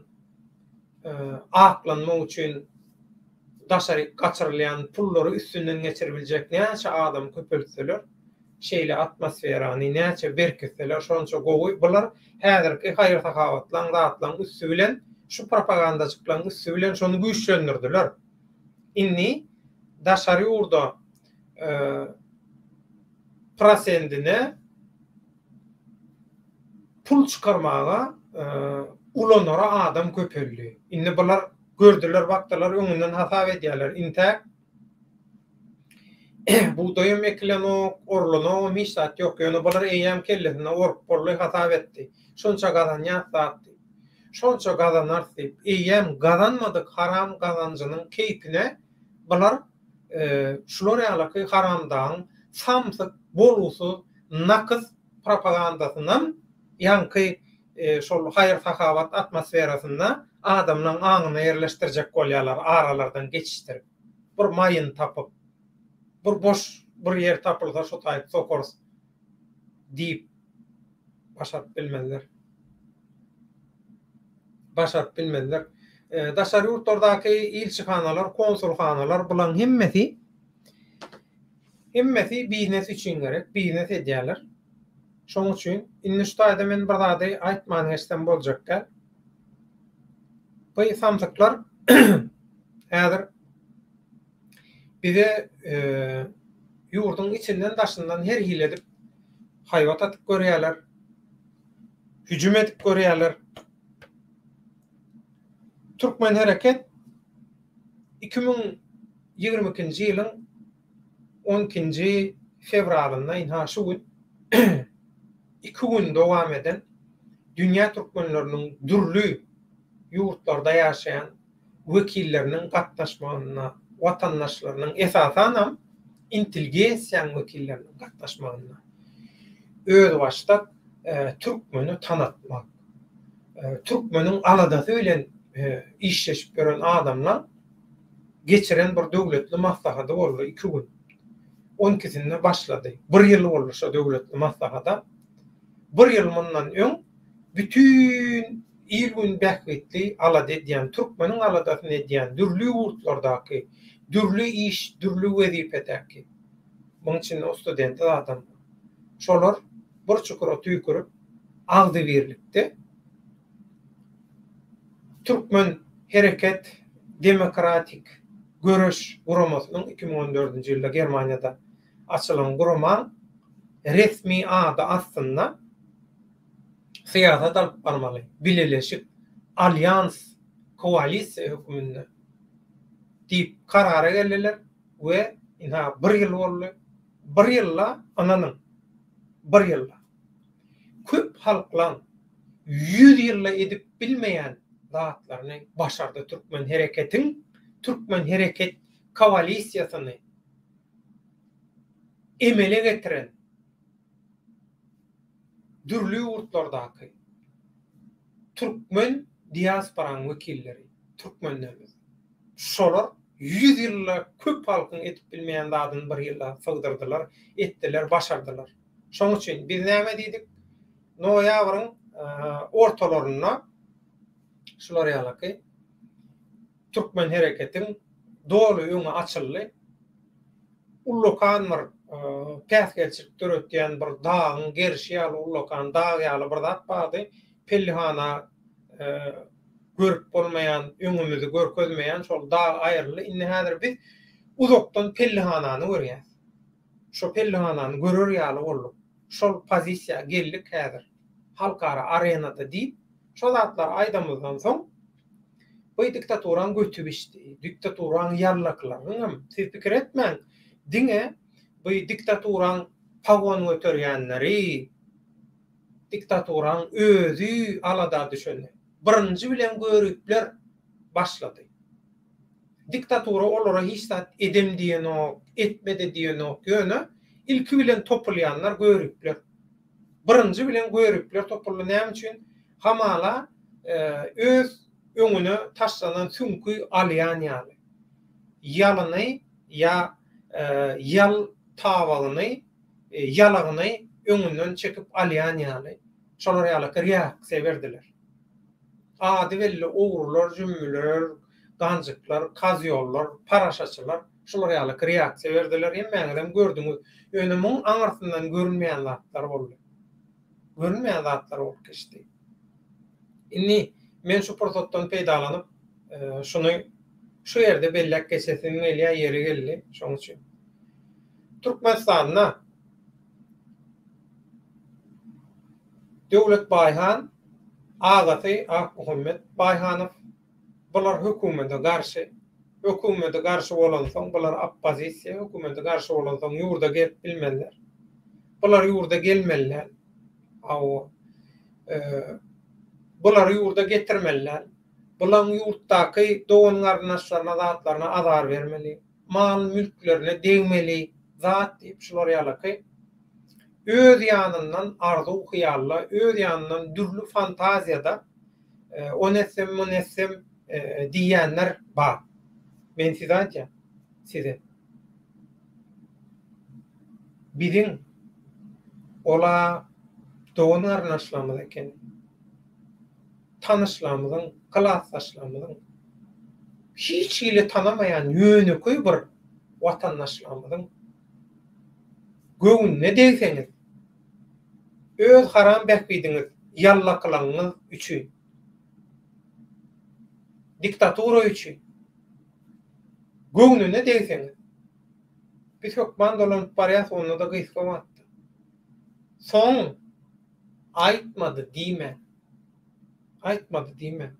aklanmak üçin daşaryk gaçyrylýan pullary üstünden geçiribiljek näçe adam köpeltseler, şeýle atmosferany näçe berkitseler şonça gowy. Bular häzirki haýyr-sahawatlaň zatlaň üsti bilen şu propagandajyklaň üsti bilen şony güýçlendirdiler. Indi daşary ýurda prosendine pul çykarmaga ulanara adam köpeldi. Indi bular gördüler, bakdylar, öňünden hasap edýärler. Intäk bugdaýam ekilenok, orlanogam hiç zat ýok. Ýöne bular eýýäm kellesinde orup boldy, hasap etdi. Şonça gazanýas zat diýip. Şonça gazanarys diýip, eýýäm gazanmadyk haram gazanjynyň keýpine bular şular ýalyky haramdagyň samsyk, bolgusyz, nakys propagandasynam ýaňky şol haýyr-sahawat atmosferasynda adamlaň aňyna ýerleşdirjek bolýarlar aralardan geçişdirip. Bir maýyn tapyp, bir boş bir ýer tapylsa şo taýyp sokarys. Diýip başaryp bilmezler. Başaryp bilmezler. Daşary ýurtlardaky ilçihanalar, konsulhanalar bulaň hemmesi hemmesi biznes üçin gerek, biznes edýärler. Şoň üçin indi şu taýda men bir zady aýtman geçsem boljak däl. Bu samsyklar häzir bize ýurduň içinden daşyndan her hili edip haýbat atyp görýärler, hüjüm edip görýärler. Türkmen hereket 2022-nji ýylyň 12-nji fewralynda ynha şu gün iki gün dowam eden dünýä türkmenleriniň dürli ýurtlarda ýaşaýan wekilleriniň gatnaşmagynda, watandaşlarynyň, esasanam intelligensiýanyň wekilleriniň gatnaşmagynda özbaşdak türkmeni tanatmak, türkmeniň aladasy bilen işleşip ýören adamlaň geçiren bir döwletli maslahady boldy iki gün. On ikisinde başlady. Bir ýyl boldy şo döwletli maslahada. Bir ýyl mundan öň bütin il-gün bähbitli alada edýän, türkmeniň aladasyny edýän dürli ýurtlardaky, dürli iş, dürli wezipedäki, muň içinde studenti zadam bar. Şolar bir çukura tüýkürip, agzybirlikde Türkmen hereket demokratik göreş guramasynyň 2014-nji ýylda Germaniýada açylan guramaň resmi ady astynda syýasat alyp barmaly, bileleşik, alýans, koalisiýa hökmünde diýip karara geldiler we ynha bir ýyl boldy. Bir ýylda ynanyň, bir ýylda köp halklaň ýüz ýylda edip bilmeýän zatlaryny başardy türkmen hereketiň, türkmen hereket koalisiýasyny emele getiren dürli ýurtlardaky türkmen diasporanyň wekilleri, türkmenlerimiz. Şolar ýüz ýylda köp halkyň edip bilmeýän zadyny bir ýylda sygdyrdylar, etdiler, başardylar. Şoň üçin biz näme diýdik? Noýabryň ortalarynda şular ýalaky türkmen hereketiň doly öňi açyldy. Ullakan bir päsgelçilik döretýän bir dagyň gerşi ýaly ullakan dag ýaly bir zat bardy. Pellihana görüp bolmaýan, öňümizi görkezmeýän şol dag aýryldy. Indi häzir biz uzakdan pellihanany görýäs. Şo pellihanany görer ýaly bolduk. Şol pozisiýa geldik häzir. Halkara arenada diýip, şo zatlary aýdamyzdan soň, bu diktaturaň göti bişdi. Diktaturaň ýallakylarynyňam, siz pikir etmäň, diňe bu diktaturaň pagon göterýänleri, diktaturaň özi alada düşende, birinji bilen göripler başlady. Diktatura olara hiç zat edem diýenok, etme-de diýenok, ýöne ilki bilen topulýanlar göripler. Birinji bilen göripler topuldy. Näme üçin? Hamala öz öňüne taşlanan süňki alýan ýaly. Ýalyny ýa ýal tabagyny, ýalagyny öňünden çekip alýan ýaly, şolar ýalyky reaksiýa berdiler. Ady belli ogrular, jümmüler, ganjyklar, kozýollar, paraşaçylar şular ýalyky reaksiýa berdiler. Hemmäňizem gördüňiz. Ýöne muň aňyrsyndan görünmeýän zatlar boldy. Görünmeýän zatlar bolup geçdi. Indi men şu pursatdan peýdalanyp, şuny şu ýerde belläp geçesim gelýär, ýeri geldi şoň üçin. Türkmenistanda Döwlet Baýhan, agasy Akmuhammet Baýhanow, bular hökümete garşy. Hökümete garşy bolansoň, bular oppozisiýa, hökümete garşy bolansoň ýurda gelip bilmezler. Bular ýurda gelmeli däl. Hawa. Bulary ýurda getirmeli däl. Bulaň ýurtdaky dogan-garyndaşlaryna zatlaryna azar bermeli. Mal-mülklerine degmeli zat diýip şular ýalaky öz ýanyndan arzuw-hyýalda, öz ýanyndan dürli fantaziýada ony etsem, muny etsem diýýänler bar. Men size aýdýan, size. Biziň. Ol-a dogan-garyndaşlarymyz ekeni. Tanyşlarymyzyň, klasdaşlarymyzyň, hiç hili tanamaýan ýönekeý bir watandaşlarymyzyň göwnüne degseňiz, öz haram bähbidiňiz, ýallakylygyňyz üçin, diktatura üçin göwnüne degseňiz, biz hökman dolanyp barýas, onda-da gysga wagtda. Soň aýtmady diýmäň. Aýtmady diýmäň.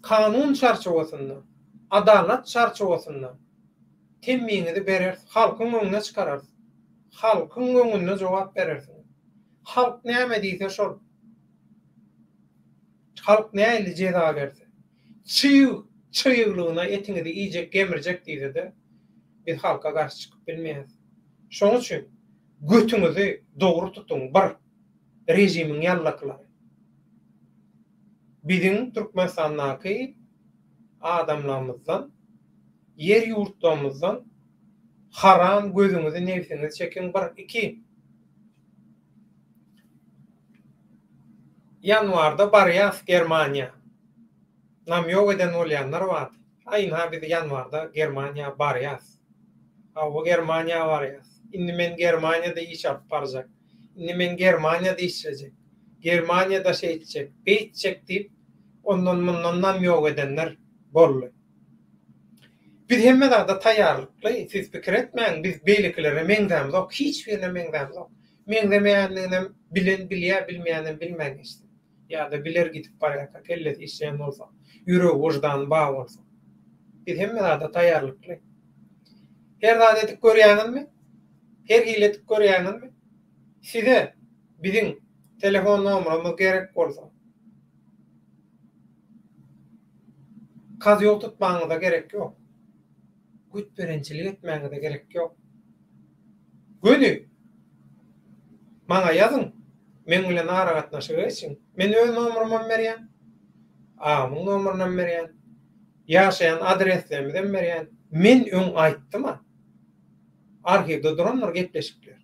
Kanun çarçuwasynda, adalat çarçuwasynda temmiňizi bereris, halkyň öňüne çykararys. Halkyň öňünde jogap berersiňiz. Halk näme diýse şol. Halk nähili jeza berse. Çyg, çyglygyna etiňizi iýjek, gemirjek diýse-de, biz halka garşy çykyp bilmeýäris. Şonuň üçin götüňizi dogry tutuň, bir, režimiň ýallakylary. Biziň Türkmenistandaky adamlarymyzdan, ýer-ýurtlarymyzdan haram gözüňizi, nebsiňizi çekiň, bir, iki. Ýanwarda barýas Germaniýa. Namýok eden bolýanlar bardy. A ynha biz ýanwarda Germaniýa barýas. Hawa Germaniýa barýas. Indi men Germaniýada iş alyp barjak. Indi men Germaniýada işlejek. Germaniýada şeýtjek, beýtjek diýip ondan-mundan namýok edenler boldy. Biz hemme zada taýýarlykly, siz pikir etmäň, biz beýlekilere meňzämzok, hiç birine meňzämzok. Meňzemeýändiginem bilen bilýär, bilmeýänem bilmän geçsin. Ýa-da biler gidip barýarka, kellesi işleýän bolsa, ýüregi, wyždany bar bolsa. Biz hemme zada taýýarlykly. Her zat edip görýäňizmi? Her hili edip görýäňizmi? Size biziň telefon nomerimiz gerek bolsa, Kazýol tutmagyňyza gerek ýok. Gütberençilik etmäňize gerek ýok. Göni maňa ýazyň, meň bilen aragatnaşyga geçiň. Men öz nomerymam berýän, agamyň nomerynam berýän, ýaşaýan adreslerimizem berýän. Men öň aýtdym-a. Arhiwde durandyr gepleşikler.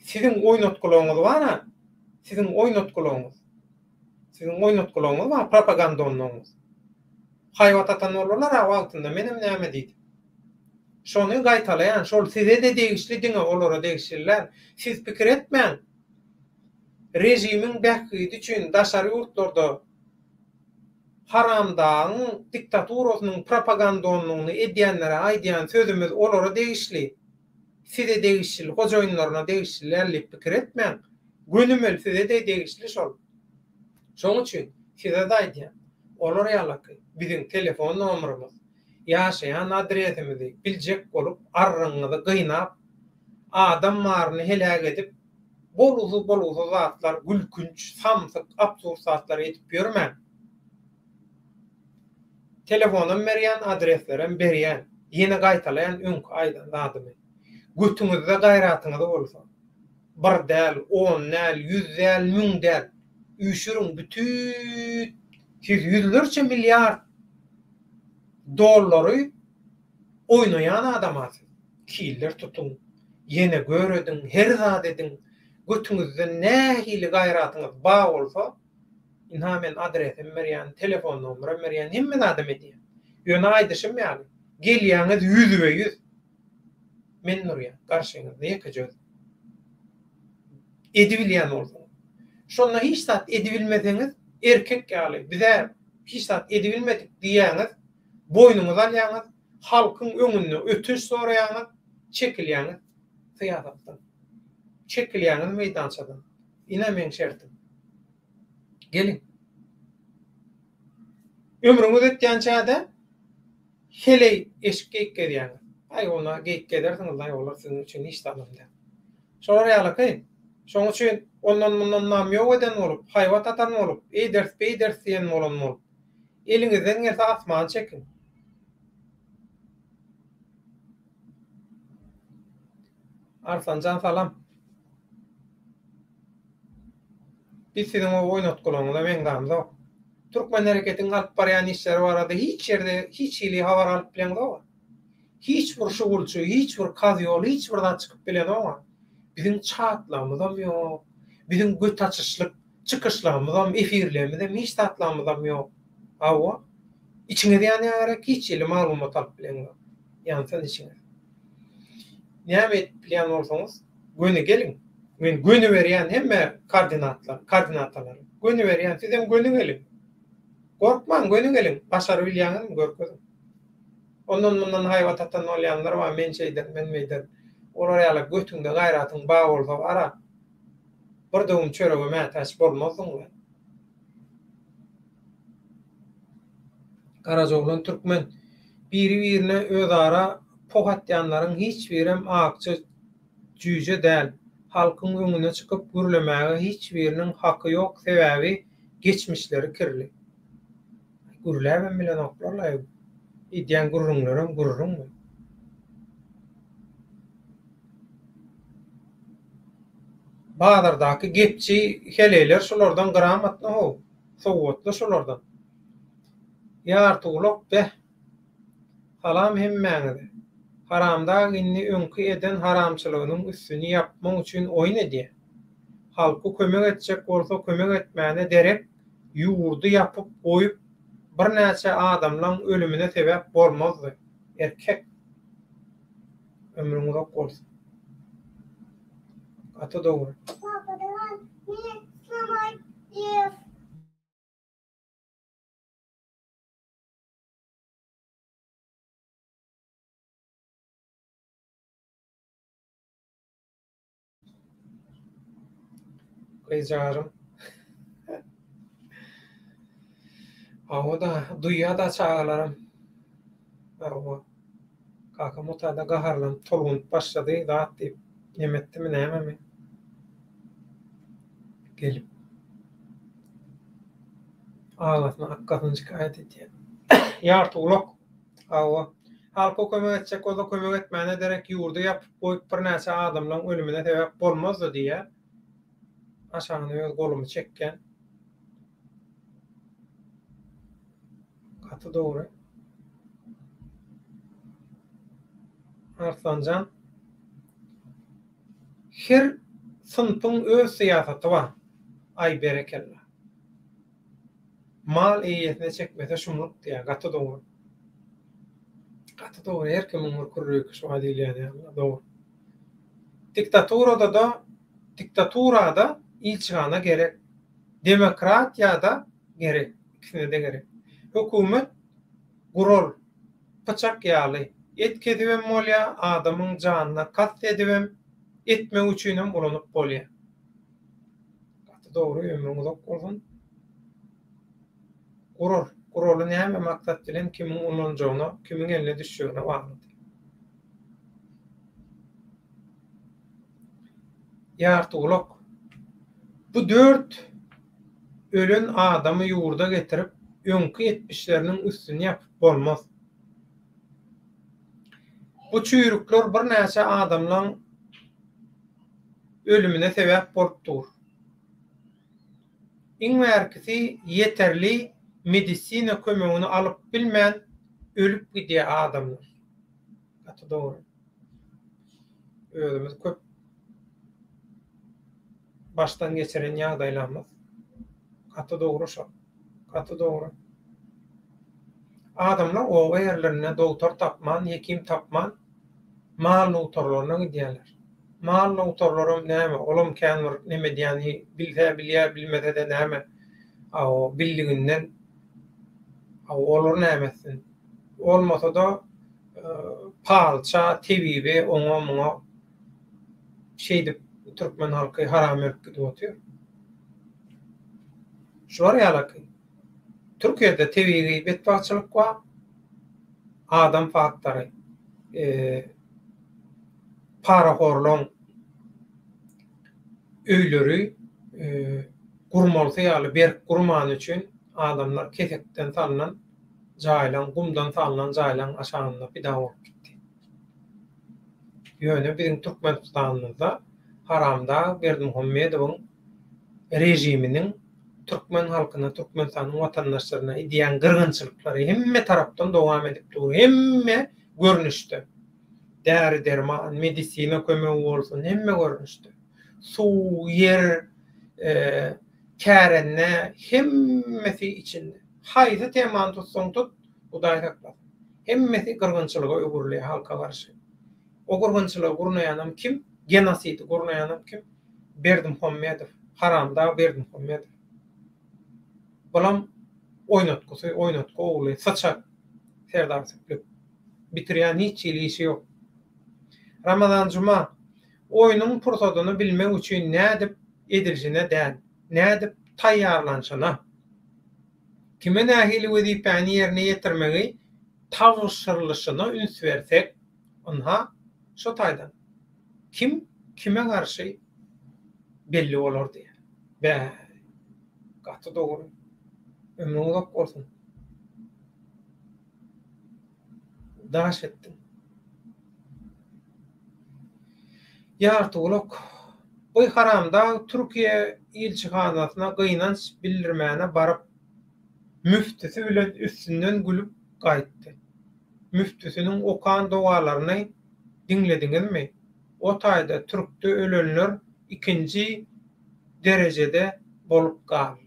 Siziň oýnatgylaryňyz bar-a, siziň oýnatgylaryňyz. Siziň oýnatgylaryňyz bar, propagandonlaryňyz. Haýbat atan boldular-a wagtynda, menem näme diýdim. Şony gaýtalaýan, şol size-de degişli diňe olara degişli däl. Siz pikir etmäň, režimiň bähbidi üçin daşary ýurtlarda haramdagyň diktaturasynyň propagandonlygyny edýänlere aýdýan sözümiz olara degişli. Size degişli, hojaýynlaryna degişli däl diýip pikir etmäň. Gönümel size-de degişli şol. Şoň üçin size-de aýdýan, olar ýalaky biziň telefon nomerimiz, ýaşaýan adresimizi biljek bolup arrygyňyzy gynap, adam baryny heläk edip, bolgusyz-bolgusyz zatlar, gülkünç, samsyk, absurd zatlar edip ýörmäň. Telefonam berýän, adreslerem berýän. Ýene gaýtalaýan öňki aýdan zadymy. Götüňizde gaýratyňyz bolsa, bir däl, on däl, ýüz däl, müň däl, üýşüriň bütin siz ýüzlerçe milliard dollary oýnaýan adama siz. Killer tutuň, ýene gör ediň, her zat ediň. Götüňizde nähili gaýratyňyz ba bolsa, Ynha men adresem berýän, telefon nomerem berýän, hemme zadam edýän. Ýöne aýdyşym ýaly, gelýäňiz ýüzbe-ýüz. Men durýan garşyňyzda ýekeje özüm. Edibilýän bolsaňyz. Şonda hiç zat edibilmeseňiz, erkek ýaly, biz-ä hiç zat edibilmedik diýýäňiz, boýnuňyza alýaňyz, halkyň öňünde ötünç soraýaňyz, çekilýäňiz syýasatdan. Çekilýäňiz meýdançadan. Ine meň şertim. Geliň. Ömrüňiz ötýänçä-de heleý eşik geýip gezýäňiz. Aý, onda geýip gezersiňiz-laý, olar siziň üçin hiç zadam däl. Şolar ýalyky. Şoň üçin ondan-mundan namýok eden bolup, haýbat atan bolup, eýderis-beýderis diýen bolan bolup, eliňizden gelse asmany çekiň. Arslanjan salam. Biz siziň o oýnatgylaryňyza meňzämzok. Türkmen hereketiň alyp barýan işleri barada hiç ýerde hiç hili habar alyp bileňzog-a. Hiç bir şugulçy, hiç bir kazýol, hiç bir zat çykyp bilenog-a. Biziň çatlagymyzam ýok. Biziň göt açyşlyk çykyşlarymyzam, efirlerimizem, hiç zatlarymyzam ýok. Hawa. Içiňiz ýanýar gerek, hiç hili maglumat alyp bileňzok. Ýansyn içiňiz. Näme edip bilýän bolsaňyz, göni geliň. Men göni berýän hemme koordinatlar, koordinatalary. Göni berýän, sizem göni geliň. Gorkmaň, göni geliň. Başarybilýäňizmi, görkeziň. Ondan-mundan haýbat atan bolýanlar bar, men şeýderin, men beýderin. Olar ýaly götüňde gaýratyň bar bolsa bara, bir döwüm çörege mätäç bolmazdyň-la. Garajaoglan türkmen. Biri-birine özara poh atýanlaryň hiç birem akja jüýje däl. Halkyň öňüne çykyp gürlemäge hiç biriniň haky ýok sebäbi geçmişleri kirli. Gürläbem bilenoklar-laý. Edýän gürrüňlerem gürrüňmi? Bazardaky gepçi heleýler şulardan gramatny how. Sowatly şulardan. Ýartygulak beh. Salam hemmäňize. Haramdag indi öňki eden haramçylygynyň üstüni ýapmak üçin oýun edýä. Halky kömek etjek bolsa kömek etmäne derek ýurdy ýapyp goýup birnäçe adamlaň ölümine sebäp bolmazdy. Erkek. Ömrüň uzak bolsun. Gaty dogry. Gyzjagazym. Hawa-da, duýýa-da çagalaram. Hawa. Kakam o taýda gaharlanyp, tolgunyp başlady, zat diýip, neme etdimi, nämemi. Gelip. Agasyna, akgasyny şikaýat edýär. Ýartygulak. Hawa. Halka kömek etjek bolsa kömek etmäne derek ýurdy ýapyp goýup birnäçe adamlaň ölümine sebäp bolmazdy diýýär. Aşagyna öz golumy çekýän. Gaty dogry. Arslanjan. Her synpyň öz syýasaty bar. Aý berekella. Mal eýesine çekmese şumluk diýýär. Gaty dogry. Gaty dogry. Her kimiň bir kürrüki şuňa diýilýän ýaly. Dogry. Diktaturada-da diktaturada ilçihana gerek. Demokratiýada gerek. Ikisine-de gerek. Hökümet gural, pyçak ýaly. Et kesibem bolýar, adamyň janyna kast edibem, etmek üçinem ulanyp bolýar. Gaty dogry ömrüň uzak bolsun. Gural. Guraly näme maksat bilen kimiň ulanjagyna, kimiň eline düşjegine bagly. Ýartygulak. Bu dört ölen adamy ýurda getirip, öňki etmişleriniň üstüni ýapyp bolmaz. Bu çüýrükler birnäçe adamlaň ölümine sebäp bolup dur. Iň bärkisi ýeterli medisina kömegini alyp bilmän ölüp gidýär adamlar. Gaty dogry. Özümiz köp başdan geçiren ýagdaýlarymyz. Gaty dogry şol. Gaty dogry. Adamlar oba ýerlerinde dogtor tapman, hekim tapman mal dogtorlaryna gidýärler. Mal dogtorlaram näme, olam kän bir neme edýäni bilse bilýär, bilmese-de näme, bildiginden olar näme etsin. Bolmasa-da palça, tebibe, oňa-muňa şeýdip türkmen halky haram ölüp gidip otyr. Şular ýalaky. Türkiýede tebigy betbagtçylyk bar, adam faktory, parahorlaň öýleri gurmalysy ýaly berk gurmany üçin adamlar kesekden salnan jaýlaň, gumdan salnan jaýlaň aşagynda pida bolup gitdi. Ýöne biziň Türkmenistanymyzda haramdag Berdimuhamedowyň režiminiň türkmen halkyna, Türkmenistanyň watandaşlaryna edýän gyrgynçylyklary hemme tarapdan dowam edip dur, hemme görnüşde. Däri-derman, medisina kömegi bolsun, hemme görnüşde. Suw, ýer, kärende, hemmesi içinde. Haýsy temany tutsaň tut, Hudaý saklasyn. Hemmesi gyrgynçylyga öwrülýär halka garşy. O gyrgynçylygy gurnaýanam kim? Genosidi gurnaýanam kim? Berdimuhamedow. Haramdag Berdimuhamedow. Bulam oýnatgysy, oýnatgy ogly, syçak Serdar Süplük. Bitirýän hiç hili işi ýok. Ramazan Juma, Oýnuň pursadyny bilmek üçin nädip edilşine däl, nädip taýýarlanyşyna, kime nähili wezipäni ýerine ýetirmegi tabşyrylyşyna üns bersek, ynha, şo taýdan kim kime garşy belli bolar diýýär. Bä, gaty dogry. Ömrüň uzak bolsun. Daş etdiň. Ýartygulak. Bu haramdag Türkiýe ilçihanasyna gynanç bildirmäne baryp, müftüsi bilen üstünden gülüp gaýtdy. Müftüsiniň okan dogalaryny diňlediňizmi? O taýda türkde ölenler ikinji derejede bolup galdy.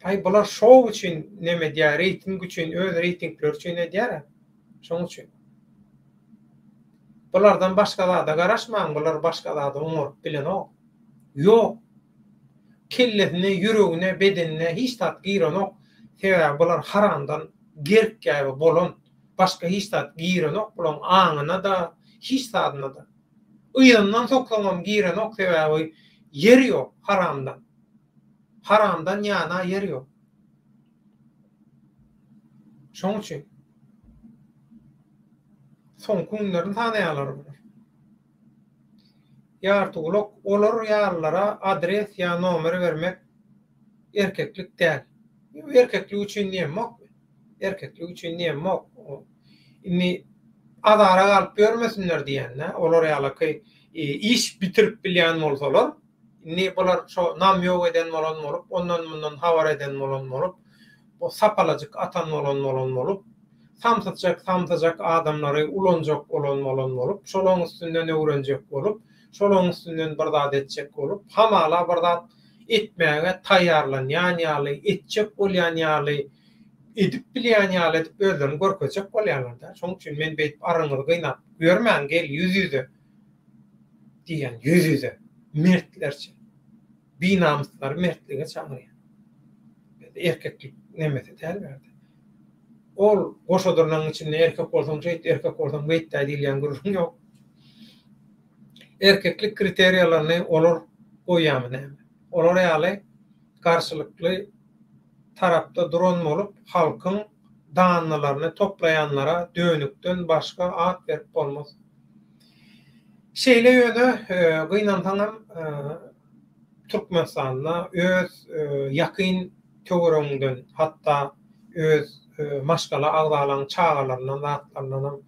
Aý bular şou üçin neme edýär reýting üçin öz reýtingleri üçin edýärä şoň üçin. Bulardan başga zada garaşmaň bular başga zady oňaryp bilenok. Ýok. Kellesine ýüregine bedenine hiç zat girenok sebäbi bular haramdan gerk gäbe bolan başga hiç zat girenok bulaň aňyna-da hiç zadyna-da. Yzyndan soksaňam girenok sebäbi ýeri ýok haramdan. Haramdan ýana ýer ýok. Şoň üçin soňky günlerini sanaýarlar bular. Ýartygulak olar ýalylara adres ýa nomer bermek erkeklik däl. Erkeklik üçin diýemok men. Erkeklik üçin diýemok. Indi azara galyp ýörmesinler diýende, olar ýalaky iş bitirip bilýän bolsalar, Indi bular şo namýok eden bolan bolup, ondan-mundan habar eden bolan bolup, bu sapalajyk atan bolan bolan bolup, samsyjak samsyjak adamlary ulanjak bolan bolan bolup, şolaň üstünden öwrenjek bolup, şolaň üstünden bir zat etjek bolup, hamala bir zat etmäge taýýarlanýan ýaly, etjek bolýan ýaly, edip bilýän ýaly edip özlerini görkezjek bolýarlar-da. Şoň üçin men beýdip aryňyzy gynap ýörmäň, gel ýüz-ýüze. Diýýän ýüz-ýüze, mertlerçe. Binamyslary mertlige çagyrýan. Erkeklik nemesi däl bärde. Ol goşa dyrnagyň içinde erkek bolsaň şeýt, erkek bolsaň beýt-dä diýilýän gürrüň ýok. Erkeklik kriteriýalaryny olar goýýarmy näme? Olar ýaly garşylykly tarapda duran bolup halkyň danylaryny toplaýanlara dönükden başga at berip bolmaz. Şeýle ýöne gynansaňam Türkmenistanda öz ýakyn töweregiňden hatda öz maşgala agzalaň çagalaryndan zatlaryndanam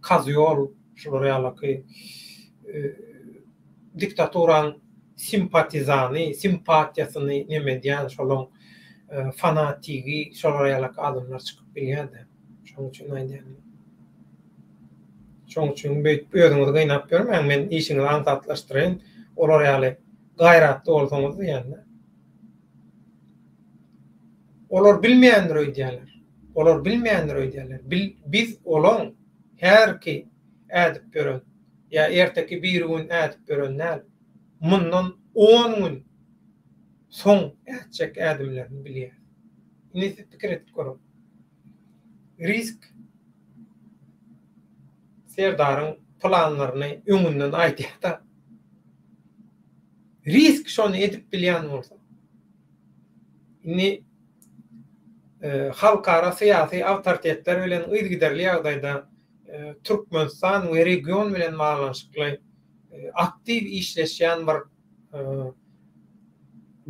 kazýol şular ýalaky diktaturaň simpatizany simpatiýasyny neme edýän şolaň fanatigi şolar ýalaky adamlar çykyp bilýärde. Şoň üçin aýdýan. Şoň üçin beýdip özüňizi gynap ýörmäň, men işiňizi aňsatlaşdyraýyn. Olar ýaly gaýratly bolsaňyz diýende. Olar bilmeýändir öýdýärler. Olar bilmeýändir öýdýärler. Bil, biz olaň häzirki ädip ýören ýa erteki birigün ädip ýören däl. Mundan on gün soň ätjek ädimlerini bilýäris. Indi siz pikir edip görüň. Risk Serdaryň planlaryny öňünden aýdýar-da. Risk şony edip bilýän bolsa. Indi halkara syýasy awtoritetler bilen yzygiderli ýagdaýda Türkmenistan we region bilen baglanyşykly aktiw işleşýän bir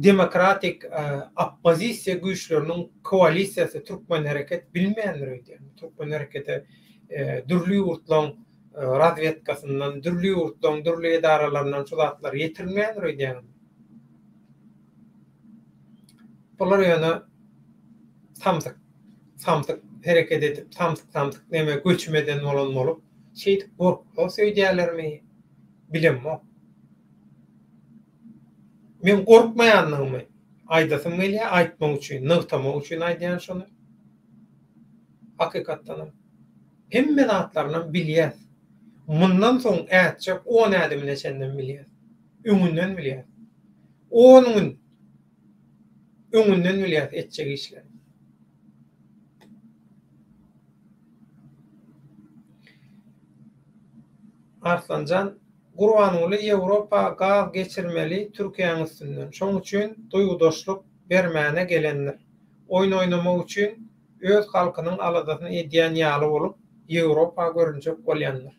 demokratik oppozisiýa güýçleriniň koalisiýasy Türkmen hereket bilmeýändir öýdýän. Türkmen herekete dürli ýurtlaryň razwedkasyndan, dürli ýurtlaryň dürli edaralaryndan şu zatlar ýetirilmeýändir öýdýän. Bular ýöne samsyk samsyk hereket edip, samsyk samsyk neme göçüm eden bolan bolup. Şeýdip gorkmaz öýdýärlermi, bilemok. Men gorkmaýandygymy aýdasym gelýär, aýtmak üçin, nygtamak üçin aýdýan şony. Hakykatdanam. Hemme zatlarynam bilýäs. Mundan soň ätjek on ädimine çenlem bilýäs. Öňünden bilýäs. On gün öňünden bilýäs etjek işlerini. Arslanjan, Gurbanguly Ýewropa gaz geçirmeli Türkiýäň üstünden. Şoň üçin duýgudaşlyk bermäne gelendir. Oýun oýnamak üçin öz halkynyň aladasyny edýän ýaly bolup Ýewropa görünjek bolýandyr.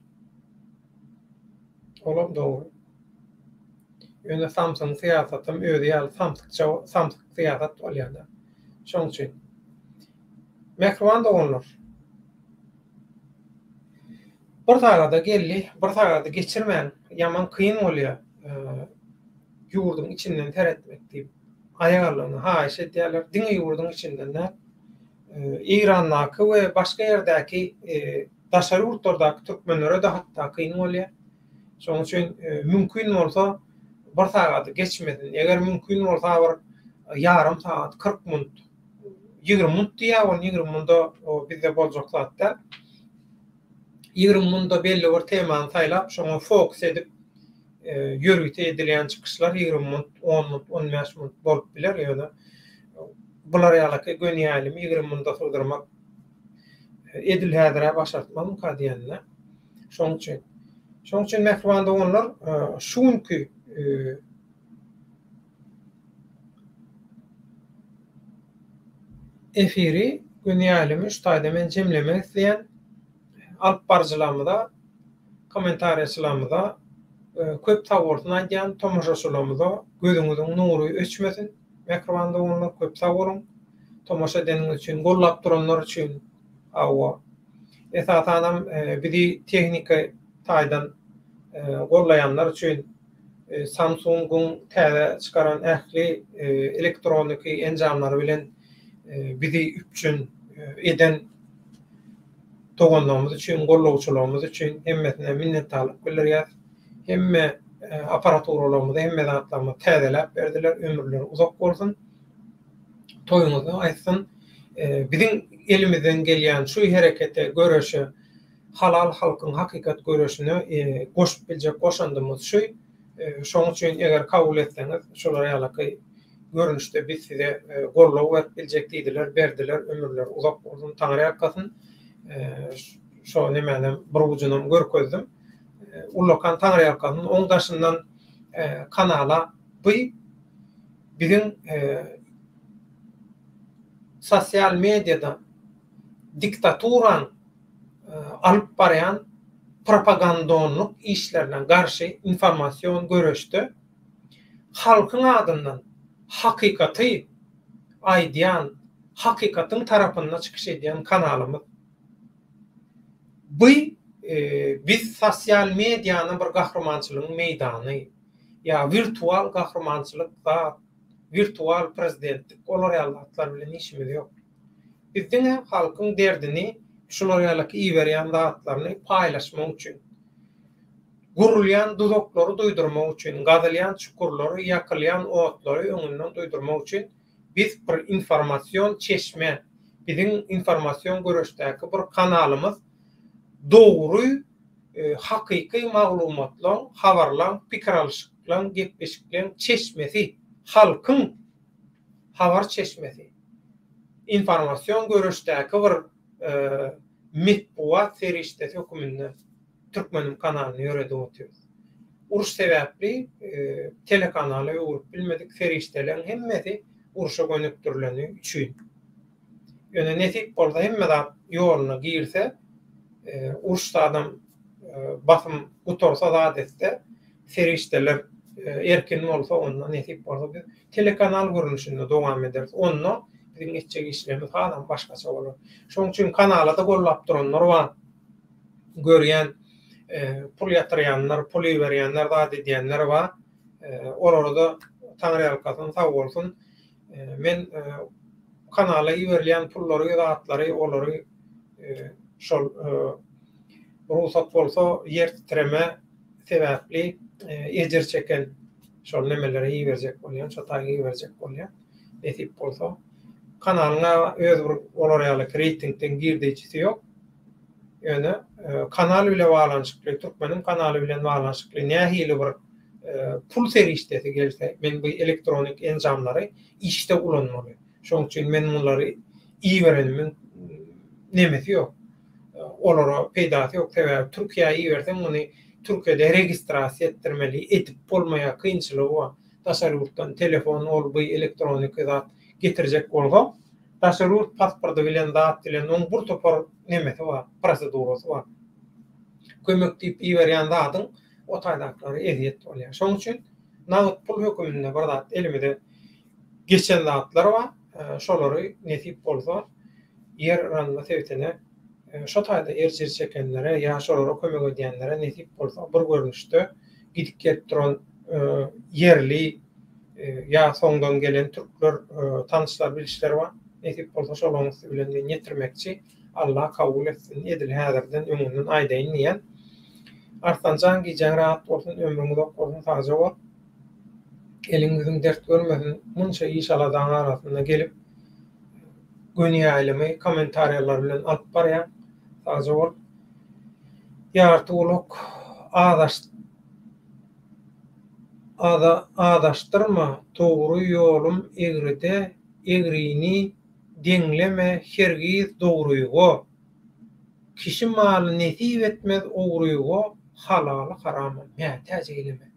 Olam dogry. Ýöne samsygyň syýasatam özi ýaly samsykça samsyk syýasat bolýada. Şoň üçin. Mähriban doganlar. Bir sagada geldi, bir sagady geçirmän ýaman kyn bolýar ýurduň içinden seretmek diýip aýallaryna haýyş edýärler. Diňe ýurduň içinden däl. Eýrandaky we başga ýerdäki daşary ýurtlardaky türkmenlere-de hatda kyn bolýar. Şonuň üçin mümkin bolsa bir sagady geçmesin. Eger mümkin bolsa bir ýarym sagat, 40 minut, 20 minut diýýär, ony 20 minutda bizde boljak zat däl. 20 minutda belli bir temany saýlap, şoňa fokus edip ýörite edilýän çykyşlar 20 minut, 10 minut, 15 minut bolup biler, ýöne bular ýalyky göni ýaýlymy 20 minutda sygdyrmak edil häzir-ä başartmazmyka diýende. Şonuň üçin. Şonuň üçin mähriban doganlar, şu günki efiri göni ýaýlymy şu taýda men jemlemek isleýän. Alyp baryjylarymyza, kommentariýaçylarymyza köp sag bolsun aýdýan, tomaşaçylarymyza gözüňiziň nury öçmesin, mähriban doganlar, köp sag boluň. Tomaşa edeniňiz üçin, gollap duranlar üçin hawa. Esasanam bizi tehniki taýdan gollaýanlar üçin Samsung-yň täze çykaran ähli elektroniki enjamlary bilen bizi üpjün eden doganlarymyz üçin, gollawçylarymyz üçin hemmesine minnetdarlyk bildirýäs. Hemme apparaturalarymyzy, hemme zatlarymyzy täzeläp berdiler. Ömürleri uzak bolsun. Toýuňyzy aýtsyn. Biziň elimizden gelýän şu herekete, göreşe, halal halkyň hakykat göreşine goşup biljek goşandymyz şu. Şoň üçin eger kabul etseňiz, şular ýalaky görnüşde biz size goldaw berip biljek diýdiler, berdiler, ömürleri uzak bolsun, Taňryýalkasyn. Şo nemänem bir ujunam görkezdim. Ullakan Taňryýalkasyn, oň daşyndan kanala bu biziň sosial mediada diktaturaň alyp barýan propagandonlyk işlerine garşy informasion göreşde halkyň adyndan hakykaty aýdýan, hakykatyň tarapynda çykyş edýän kanalymyz. Bu biz sosial mediany bir gahrymançylygyň meýdany ýa wirtual gahrymançylyk zat, wirtual prezidentlik olar ýaly zatlar bilen işimiz ýok. Biz diňe halkyň derdini şular ýalyky iberýän zatlaryny paýlaşmak üçin, gurulýan duzaklary duýdurmak üçin, gazylýan çukurlary, ýakylýan otlary öňünden duýdurmak üçin biz bir informasion çeşme, biziň informasion göreşdäki bir kanalymyz dogry hakyky maglumatlaň, habarlaň, pikir alyşyklaň, gepleşikleň çeşmesi, halkyň habar çeşmesi, informasion göreşdäki bir metbugat serişdesi höküminde Türkmeniň kanalyny ýöredip otyrys. Uruş sebäpli telekanala öwrüp bilmedik, serişdeleň hemmesi urşa gönükdirileni üçin. Ýöne nesip bolsa hemme zat ýoluna girse, uruş zadam basym gutarsa zat etse, serişdeler erkin bolsa onda nesip bolsa biz telekanal görnüşinde dowam ederis. Onda biziň etjek işlerimiz hasam başgaça bolar. Şonuň üçin kanala-da gollap duranlar bar. Görýän pul ýatyrýanlar, pul iberýänler, zat edýänler bar. Olara-da Taňryýalkasyn, sag bolsun. Men kanala iberilýän pullary, zatlary, olary şol. Rugsat bolsa ýer titreme sebäpli ejir çeken şol nemelere iberjek bolýan, şo taýga iberjek bolýan. Nesip bolsa. Kanalyň öz bir olar ýaly reýtingden girdeýjisi ýok. Ýöne kanal bile baglanyşykly, türkmeniň kanaly bilen baglanyşykly nähili bir pul serişdesi gelse, men bu elektronik enjamlary işde ulanmaly. Şonuň üçin men mulary iberenimiň nemesi ýok. Olara peýdasy ýok. Sebäbi Türkiýä iberseň muny Türkiýede registrasiýa etdirmeli, edip bolmaýar, kynçylygy bar. Daşary ýurtdan telefon, ol bu elektroniki zat getirjek bolsaň, daşary ýurt pasporty bilen zat bilen oň bir topar nemesi bar, prosedurasy bar. Kömek diýip iberýän zadyň o taýdakylara ezýet bolýar. Şonuň üçin nagt pul höküminde bir zat elimize geçen zatlar bar. Şolary nesip bolsa ýer yranma sebitine şo taýda ejir çekenlere ýa şolara kömek edýänlere nesip bolsa bir görnüşde gidip gelip duran ýerli ýa soňdan gelen türkler tanyşlar bilişler bar. Nesip bolsa şolaryň üsti bilen men ýetirmekçi. Allah kabul etsin edil häzirden öňünden aýdaýyn diýýän. Arslanjan gijäň rahat bolsun ömrüň uzak bolsun sagja bol. Eliň ýüzüň dert görmesin munça iş aladaň arasynda gelip göni ýaýlymy kommentariýalar bilen alyp barýaň sagja bol. Ýarty gulak azaş aza azaşdyrma dogry ýolum egride egrini deňleme hergiz dogryga kişi maly nesip etmez ogryga halaly harama mätäç eýleme.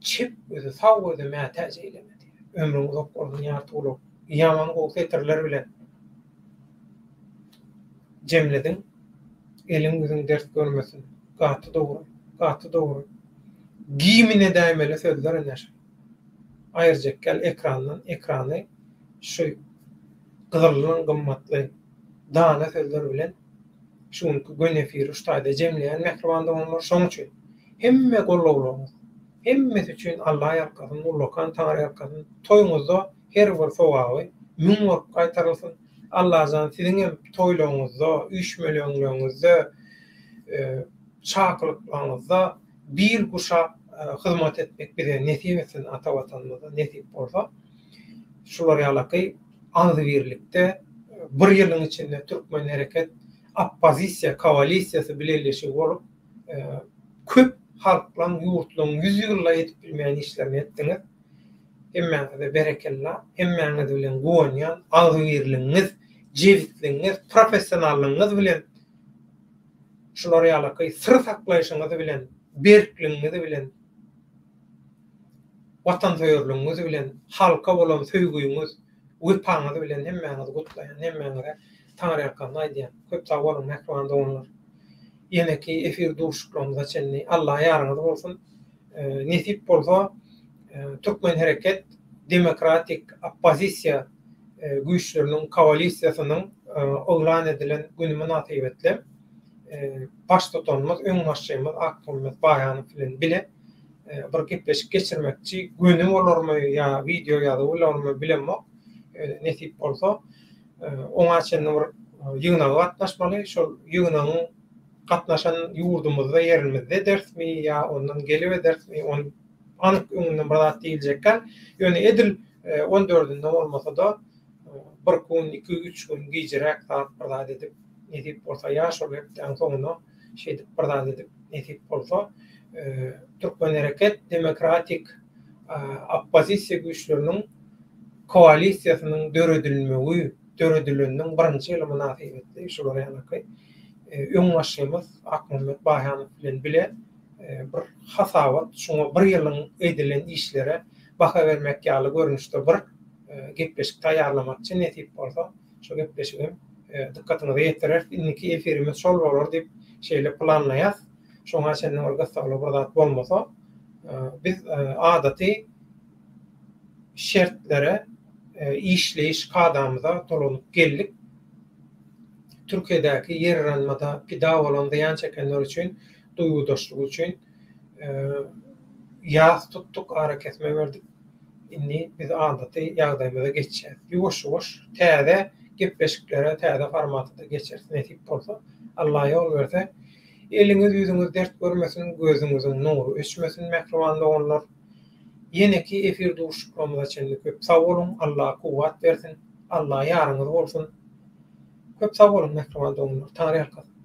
Çep gözi sag göze mätäç eýleme diýýär. Ömrüň uzak bolsun Ýartygulak. Ýaman gowy setirler bilen jemlediň. Eliň ýüzüň dert görmesin. Gaty dogry. Gaty dogry. Gimn edäýmeli sözler ine şu. Aýyrjak gel ekrandan ekrany şu gyzyldan gymmatly dana sözler bilen şu günki göni efiri şu taýda jemleýän mähriban doganlar şoň üçin hemme gollawlaryňyz hemmesi üçin Alla ýalkasyn ullakan Taňry ýalkasyn toýuňyzda her bir sogaby müň bolup gaýtarylsyn Allajan siziňem toýlaryňyzda üýşmeleňleriňizde çakylyklaryňyzda bil guşap hyzmat etmek bize nesip etsin ata watanymyza nesip bolsa şular ýalaky agzybirlikde bir ýylyň içinde Türkmen hereket oppozisiýa koalisiýasy bileleşigi bolup köp halklaň ýurtlaň ýüz ýylda edip bilmeýän işlerini etdiňiz. Hemmäňize berekella, hemmäňiz bilen guwanýan, agzybirligiňiz, jebisligiňiz, professionallygyňyz bilen şular ýalaky syr saklaýşyňyz bilen, berkligiňiz bilen Watansöýerligiňiz bilen, halka bolan söýgüňiz, wepaňyz bilen hemmäňizi gutlaýan, hemmäňize Taňryýalkasyn aýdýan. Köp sag boluň mähriban doganlar. Ýeneki efir duşuşyklarymyza çenli Alla ýaryňyz bolsun. Nesip bolsa Türkmen hereket demokratik oppozisiýa güýçleriniň koalisiýasynyň yglan edilen güni mynasybetli baştutanymyz, öňbaşçymyz Akmuhammet Baýanow bilen bile bir gepleşik geçirmekçi. Göni bolarmy ýa wideo ýazuw bolarmy bilemok. Nesip bolsa oňa çenli bir ýygnaga gatnaşmaly. Şol ýygnagyň gatnaşan ýurdumyzda ýerimizde ederismi ýa ondan gelip ederismi ony anyk öňünden bir zat diýiljek däl. Ýöne edil on dördünde bolmasa-da bir gün, iki, üç gün gijiräk zat bir zat edip nesip bolsa ýa şol hepdäň soňuna şeýdip bir zat edip nesip bolsa Türkmen hereket demokratik oppozisiýa güýçleriniň koalisiýasynyň döredilmegi döredileniniň birinji ýyly mynasybetli şular ýalyky öňbaşçymyz Akmuhammet Baýhanow bilen bile bir hasabat şuňa bir ýylyň edilen işlere baha bermek ýaly görnüşde bir gepleşik taýýarlamakçy nesip bolsa Şu gepleşigem dykgatyňyza ýetireris. Indiki efirimiz şol bolar diýip şeýle planlaýas. Şoňa çenli bir gyssagly bir zat bolmasa, biz adaty şertlere, işleýiş kadamyza dolanyp geldik. Türkiýedäki ýer yranmada pida bolan, zyýan çekenler üçin duýgudaşlyk üçin ýas tutduk, arakesme berdik. Indi biz adaty ýagdaýymyza geçýäs. Ýuwaş-ýuwaş täze gepleşiklere, täze formata-da geçeris nesip bolsa. Alla ýol berse. Eliňiz ýüzüňiz dert görmesin, gözüňiziň nury öçmesin mähriban doganlar. Ýeneki efir duşuşyklarymyza çenli köp sag boluň, Alla kuwwat bersin, Alla ýaryňyz bolsun. Köp sag boluň mähriban doganlar, Taňryýalkasyn.